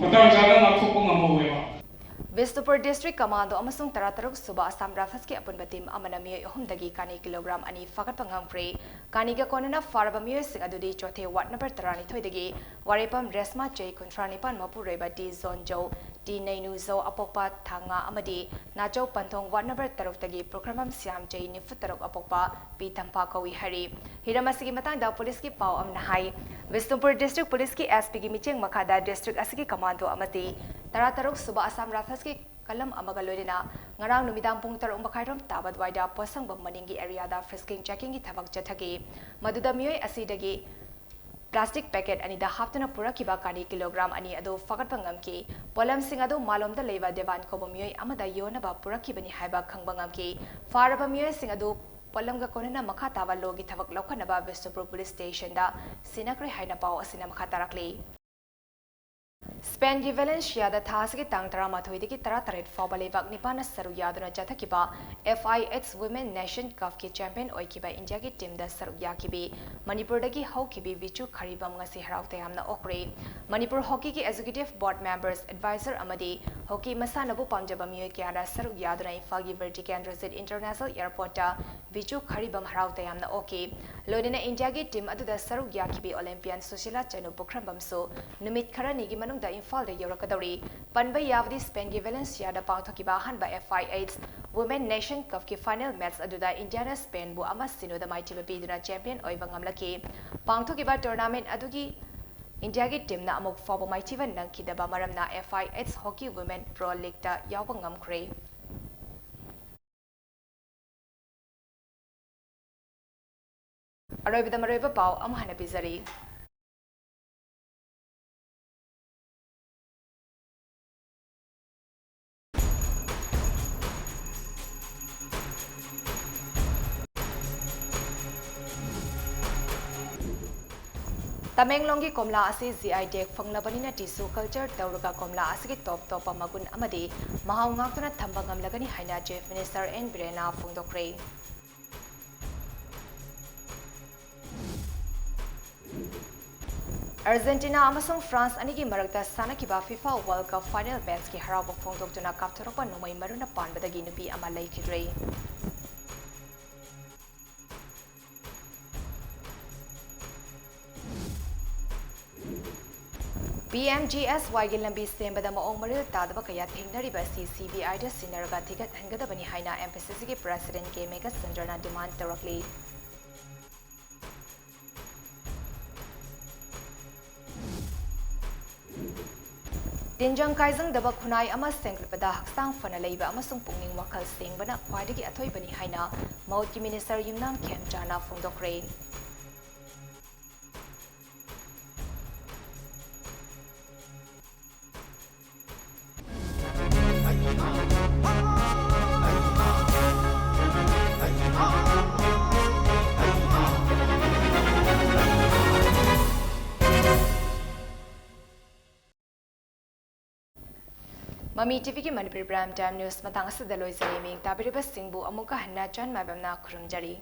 ꯃꯇꯥꯡ ꯆꯥꯅ ꯉꯥꯛꯊꯣꯛꯄ ꯉꯝꯍꯧꯋꯦꯕ꯫ ꯕꯤꯁꯅꯨꯄꯨꯔ ꯗꯤꯁꯇ꯭ꯔꯤꯛ ꯀꯃꯥꯟꯗꯣ ꯑꯃꯁꯨꯡ ꯇꯔꯥꯇꯔꯨꯛ ꯁꯨꯕ ꯑꯁꯥꯝ ꯔꯥꯏꯐꯜꯁꯀꯤ ꯑꯄꯨꯟꯕ ꯇꯤꯝ ꯑꯃꯅ ꯃꯤꯑꯣꯏ ꯑꯍꯨꯝꯗꯒꯤ ꯀꯥꯅꯤ ꯀꯤꯂꯣꯒ꯭ꯔꯥꯝ ꯑꯅꯤ ꯐꯥꯒꯠꯄ ꯉꯝꯈ꯭ꯔꯦ꯫ ꯀꯥꯅꯤꯒ ꯀꯣꯟꯅꯅ ꯐꯥꯔꯕ ꯃꯤꯑꯣꯏꯁꯤꯡ ꯑꯗꯨꯗꯤ ꯆꯣꯊꯦ ꯋꯥꯔꯗ ꯅꯝꯕꯔ ꯇꯔꯥꯅꯤꯊꯣꯏꯗꯒꯤ ꯋꯥꯔꯦꯄꯝ ꯔꯦꯁꯃꯥ ꯆꯍꯤ ꯀꯨꯟꯊ꯭ꯔꯥ ꯅꯤꯄꯥꯟ ꯃꯄꯨꯔꯣꯏꯕ ꯇꯤ ꯖꯣꯟꯖꯧ, ꯇꯤ ꯅꯩꯅꯨꯖꯧ ꯑꯄꯣꯛꯄ ꯊꯥꯡꯉꯥ ꯑꯃꯗꯤ ꯅꯥꯆꯧ ꯄꯟꯊꯣꯡ ꯋꯥꯔꯗ ꯅꯝꯕꯔ ꯇꯔꯨꯛꯇꯒꯤ ꯄꯨꯈ꯭ꯔꯝꯕꯝ ꯁ꯭ꯌꯥꯝ ꯆꯍꯤ ꯅꯤꯐꯨ ꯇꯔꯨꯛ ꯑꯄꯣꯛꯄ ꯄꯤ ꯇꯝꯐꯥ ꯀꯧꯏ ꯍꯥꯏꯔꯤ꯫ ꯍꯤꯔꯝ ꯑꯁꯤꯒꯤ ꯃꯇꯥꯡꯗ ꯄꯨꯂꯤꯁꯀꯤ ꯄꯥꯎ ꯑꯃꯅ ꯍꯥꯏ, ꯕꯤꯁꯅꯨꯄꯨꯔ ꯗꯤꯁꯇ꯭ꯔꯤꯛ ꯄꯨꯂꯤꯁꯀꯤ ꯑꯦꯁ ꯄꯤꯒꯤ ꯃꯤꯠꯌꯦꯡ ꯃꯈꯥꯗ ꯗꯤꯁꯇ꯭ꯔꯤꯛ ꯑꯁꯤꯒꯤ ꯀꯃꯥꯟꯗꯣ ꯑꯃꯗꯤ ꯇꯔꯥꯇꯔꯨꯛ ꯁꯨꯕ ꯑꯁꯥꯝ ꯔꯥꯏꯐꯜꯁꯀꯤ ꯀꯂꯝ ꯑꯃꯒ ꯂꯣꯏꯅꯅ ꯉꯔꯥꯡ ꯅꯨꯃꯤꯗꯥꯡ ꯄꯨꯡ ꯇꯔꯨꯛ ꯃꯈꯥꯏꯔꯣꯝ ꯇꯥꯕ ꯑꯗꯨꯋꯥꯏꯗ ꯄꯣꯠꯁꯪꯕꯝ ꯃꯅꯤꯡꯒꯤ ꯑꯦꯔꯤꯌꯥꯗ ꯐ꯭ꯔꯤꯁꯀꯤꯡ ꯆꯦꯀꯤꯡꯒꯤ ꯊꯕꯛ ꯆꯠꯊꯈꯤ꯫ ꯃꯗꯨꯗ ꯃꯤꯑꯣꯏ ꯑꯁꯤꯗꯒꯤ ꯄ꯭ꯂꯥꯁꯇꯤꯛ ꯄꯦꯀꯦꯠ ꯑꯅꯤꯗ ꯍꯥꯞꯇꯨꯅ ꯄꯨꯔꯛꯈꯤꯕ ꯀꯥꯅꯤ ꯀꯤꯂꯣꯒ꯭ꯔꯥꯝ ꯑꯅꯤ ꯑꯗꯨ ꯐꯥꯒꯠꯄ ꯉꯝꯈꯤ꯫ ꯄꯣꯠꯂꯝꯁꯤꯡ ꯑꯗꯨ ꯃꯥꯂꯣꯝꯗ ꯂꯩꯕ ꯗꯦꯕꯥꯟ ꯀꯧꯕ ꯃꯤꯑꯣꯏ ꯑꯃꯗ ꯌꯣꯟꯅꯕ ꯄꯨꯔꯛꯈꯤꯕꯅꯤ ꯍꯥꯏꯕ ꯈꯪꯕ ꯉꯝꯈꯤ꯫ ꯐꯥꯔꯕ ꯃꯤꯑꯣꯏꯁꯤꯡ ꯑꯗꯨ ꯄꯣꯠꯂꯝꯒ ꯀꯣꯟꯅꯅ ꯃꯈꯥ ꯇꯥꯕ ꯂꯣꯒꯤ ꯊꯕꯛ ꯂꯧꯈꯠꯅꯕ ꯕꯤꯁꯅꯨꯄꯨꯔ ꯄꯨꯂꯤꯁ ꯁ꯭ꯇꯦꯁꯟꯗ ꯁꯤꯟꯅꯈ꯭ꯔꯦ ꯍꯥꯏꯅ ꯄꯥꯎ ꯑꯁꯤꯅ ꯃꯈꯥ ꯇꯥꯔꯛꯂꯤ꯫ ꯁ꯭ꯄꯦꯟꯒꯤ ꯚꯦꯂꯦꯟꯁꯤꯌꯥꯗ ꯊꯥ ꯑꯁꯤꯒꯤ ꯇꯥꯡ ꯇꯔꯥꯃꯥꯊꯣꯏꯗꯒꯤ ꯇꯔꯥꯇꯔꯦꯠ ꯐꯥꯎꯕ ꯂꯩꯕꯥꯛ ꯅꯤꯄꯥꯟꯅ ꯁꯔꯨꯛ ꯌꯥꯗꯨꯅ ꯆꯠꯊꯈꯤꯕ F I H Women Nation Cupꯀꯤ ꯆꯦꯝꯄꯤꯌꯟ ꯑꯣꯏꯈꯤꯕ ꯏꯟꯗꯤꯌꯥꯒꯤ ꯇꯤꯝꯗ ꯁꯔꯨꯛ ꯌꯥꯈꯤꯕꯤ ꯃꯅꯤꯄꯨꯔꯗꯒꯤ ꯍꯧꯈꯤꯕꯤ ꯕꯤꯆꯨ ꯈꯔꯤꯕꯝ ꯉꯁꯤ ꯍꯔꯥꯎ ꯇꯌꯥꯝꯅ ꯑꯣꯛꯈ꯭ꯔꯦ꯫ ꯃꯅꯤꯄꯨꯔ ꯍꯣꯀꯤꯒꯤ ꯑꯦꯛꯖꯤꯀ꯭ꯌꯨꯇꯤꯚ ꯕꯣꯔꯗ ꯃꯦꯝꯕꯔꯁ, ꯑꯦꯗꯚꯥꯏꯖꯔ ꯑꯃꯗꯤ ꯍꯣꯀꯤ ꯃꯁꯥꯟꯅꯕꯨ ꯄꯥꯝꯖꯕ ꯃꯤꯑꯣꯏ ꯀꯌꯥꯅ ꯁꯔꯨꯛ ꯌꯥꯗꯨꯅ ꯏꯝꯐꯥꯜꯒꯤ ꯕꯤꯔ ꯇꯤꯀꯦꯟꯗ꯭ꯔꯖꯤꯠ ꯏꯟꯇꯔꯅꯦꯁꯅꯦꯜ ꯑꯦꯌꯔꯄꯣꯔꯠꯇ ꯕꯤꯆꯨ ꯈꯔꯤꯕꯝ ꯍꯔꯥꯎ ꯇꯌꯥꯝꯅ ꯑꯣꯛꯈꯤ꯫ ꯂꯣꯏꯅꯅ ꯏꯟꯗꯤꯌꯥꯒꯤ ꯇꯤꯝ ꯑꯗꯨꯗ ꯁꯔꯨꯛ ꯌꯥꯈꯤꯕꯤ ꯑꯣꯂꯦꯝꯄꯤꯌꯥꯟ ꯁꯨꯁꯤꯂꯥ ꯆꯅꯨ ꯄꯨꯈ꯭ꯔꯝꯕꯝꯁꯨ ꯅꯨꯃꯤꯠ ꯈꯔꯅꯤꯒꯤ ꯃꯅꯨꯡꯗ ꯏꯝꯐꯥꯜꯗ ꯌꯧꯔꯛꯀꯗꯧꯔꯤ꯫ ꯄꯟꯕ ꯌꯥꯕꯗꯤ, ꯁ꯭ꯄꯦꯟꯒꯤ ꯚꯦꯂꯦꯟꯁꯤꯌꯥꯗ ꯄꯥꯡꯊꯣꯛꯈꯤꯕ ꯑꯍꯥꯟꯕ F I H Women Nation Cupꯀꯤ ꯐꯥꯏꯅꯦꯜ ꯃꯦꯆ ꯑꯗꯨꯗ ꯏꯟꯗꯤꯌꯥꯅ ꯁ꯭ꯄꯦꯟꯕꯨ ꯑꯃ ꯁꯤꯅꯣꯗ ꯃꯥꯏꯊꯤꯕ ꯄꯤꯗꯨꯅ ꯆꯦꯝꯄꯤꯌꯟ ꯑꯣꯏꯕ ꯉꯝꯂꯛꯈꯤ꯫ ꯄꯥꯡꯊꯣꯛꯈꯤꯕ ꯇꯣꯔꯅꯥꯃꯦꯟ ꯑꯗꯨꯒꯤ ꯏꯟꯗꯤꯌꯥꯒꯤ ꯇꯤꯝꯅ ꯑꯃꯨꯛ ꯐꯥꯎꯕ ꯃꯥꯏꯊꯤꯕ ꯅꯪꯈꯤꯗꯕ ꯃꯔꯝꯅ F I H Hockey Women Pro Leagueꯇ ꯌꯥꯎꯕ ꯉꯝꯈ꯭ꯔꯦ꯫ ꯑꯔꯣꯏꯕꯗ ꯃꯔꯨꯑꯣꯏꯕ ꯄꯥꯎ ꯑꯃꯨꯛ ꯍꯟꯅ ꯄꯤꯖꯔꯤ꯫ ꯇꯃꯦꯡꯂꯣꯡꯒꯤ ꯀꯣꯝꯂꯥ ꯑꯁꯤ G I tag ꯐꯪꯂꯕꯅꯤꯅ tissue culture ꯇꯧꯔꯒ ꯀꯣꯝꯂꯥ ꯑꯁꯤꯒꯤ ꯇꯣꯞ ꯇꯣꯞꯄ ꯃꯒꯨꯟ ꯑꯃꯗꯤ ꯃꯍꯥꯎ ꯉꯥꯛꯇꯨꯅ ꯊꯝꯕ ꯉꯝꯂꯒꯅꯤ ꯍꯥꯏꯅ Chief Minister N ꯕꯤꯔꯦꯟꯅ ꯐꯣꯡꯗꯣꯛꯈ꯭ꯔꯦ꯫ ꯑꯔꯖꯦꯟꯇꯤꯅꯥ ꯑꯃꯁꯨꯡ ꯐ꯭ꯔꯥꯟꯁ ꯑꯅꯤꯒꯤ ꯃꯔꯛꯇ ꯁꯥꯟꯅꯈꯤꯕ FIFA World Cup final matchꯀꯤ ꯍꯔꯥꯎꯕ ꯐꯣꯡꯗꯣꯛꯇꯨꯅ ꯀꯥꯞꯊꯣꯔꯛꯄ ꯅꯣꯡꯃꯩ ꯃꯔꯨꯅ ꯄꯥꯟꯕꯗꯒꯤ ꯅꯨꯄꯤ ꯑꯃ ꯂꯩꯈꯤꯗ꯭ꯔꯦ꯫ P M G S Yꯒꯤ ꯂꯝꯕꯤ ꯁꯦꯝꯕꯗ ꯃꯑꯣꯡ ꯃꯔꯤꯜ ꯇꯥꯗꯕ ꯀꯌꯥ ꯊꯦꯡꯅꯔꯤꯕ ꯑꯁꯤ C B Iꯗ ꯁꯤꯟꯅꯔꯒ ꯊꯤꯒꯠꯍꯟꯒꯗꯕꯅꯤ ꯍꯥꯏꯅ M P C Cꯒꯤ President K ꯃꯦꯘꯆꯟꯗ꯭ꯔꯅ demand ꯇꯧꯔꯛꯂꯤ꯫ ꯇꯤꯟꯖꯪ ꯀꯥꯏꯖꯪꯗꯕ ꯈꯨꯟꯅꯥꯏ ꯑꯃ ꯁꯦꯝꯒꯠꯄꯗ ꯍꯛꯆꯥꯡ ꯐꯅ ꯂꯩꯕ ꯑꯃꯁꯨꯡ ꯄꯨꯛꯅꯤꯡ ꯋꯥꯈꯜ ꯁꯦꯡꯕꯅ ꯈ꯭ꯋꯥꯏꯗꯒꯤ ꯑꯊꯣꯏꯕꯅꯤ ꯍꯥꯏꯅ ꯃꯍꯨꯠꯀꯤ Minister ꯌꯨꯝꯅꯥꯝ ꯈꯦꯝꯆꯥꯅ ꯐꯣꯡꯗꯣꯛꯈ꯭ꯔꯦ꯫ ꯃꯃꯤ TVꯒꯤ ꯃꯅꯤꯄꯨꯔꯤ Prime Time News ꯃꯇꯥꯡ ꯑꯁꯤꯗ ꯂꯣꯏꯖꯔꯦ꯫ ꯃꯤꯡ ꯇꯥꯕꯤꯔꯤꯕꯁꯤꯡꯕꯨ ꯑꯃꯨꯛꯀ ꯍꯟꯅ ꯆꯟ ꯃꯥꯏꯕꯝꯅ ꯈꯨꯔꯨꯝꯖꯔꯤ꯫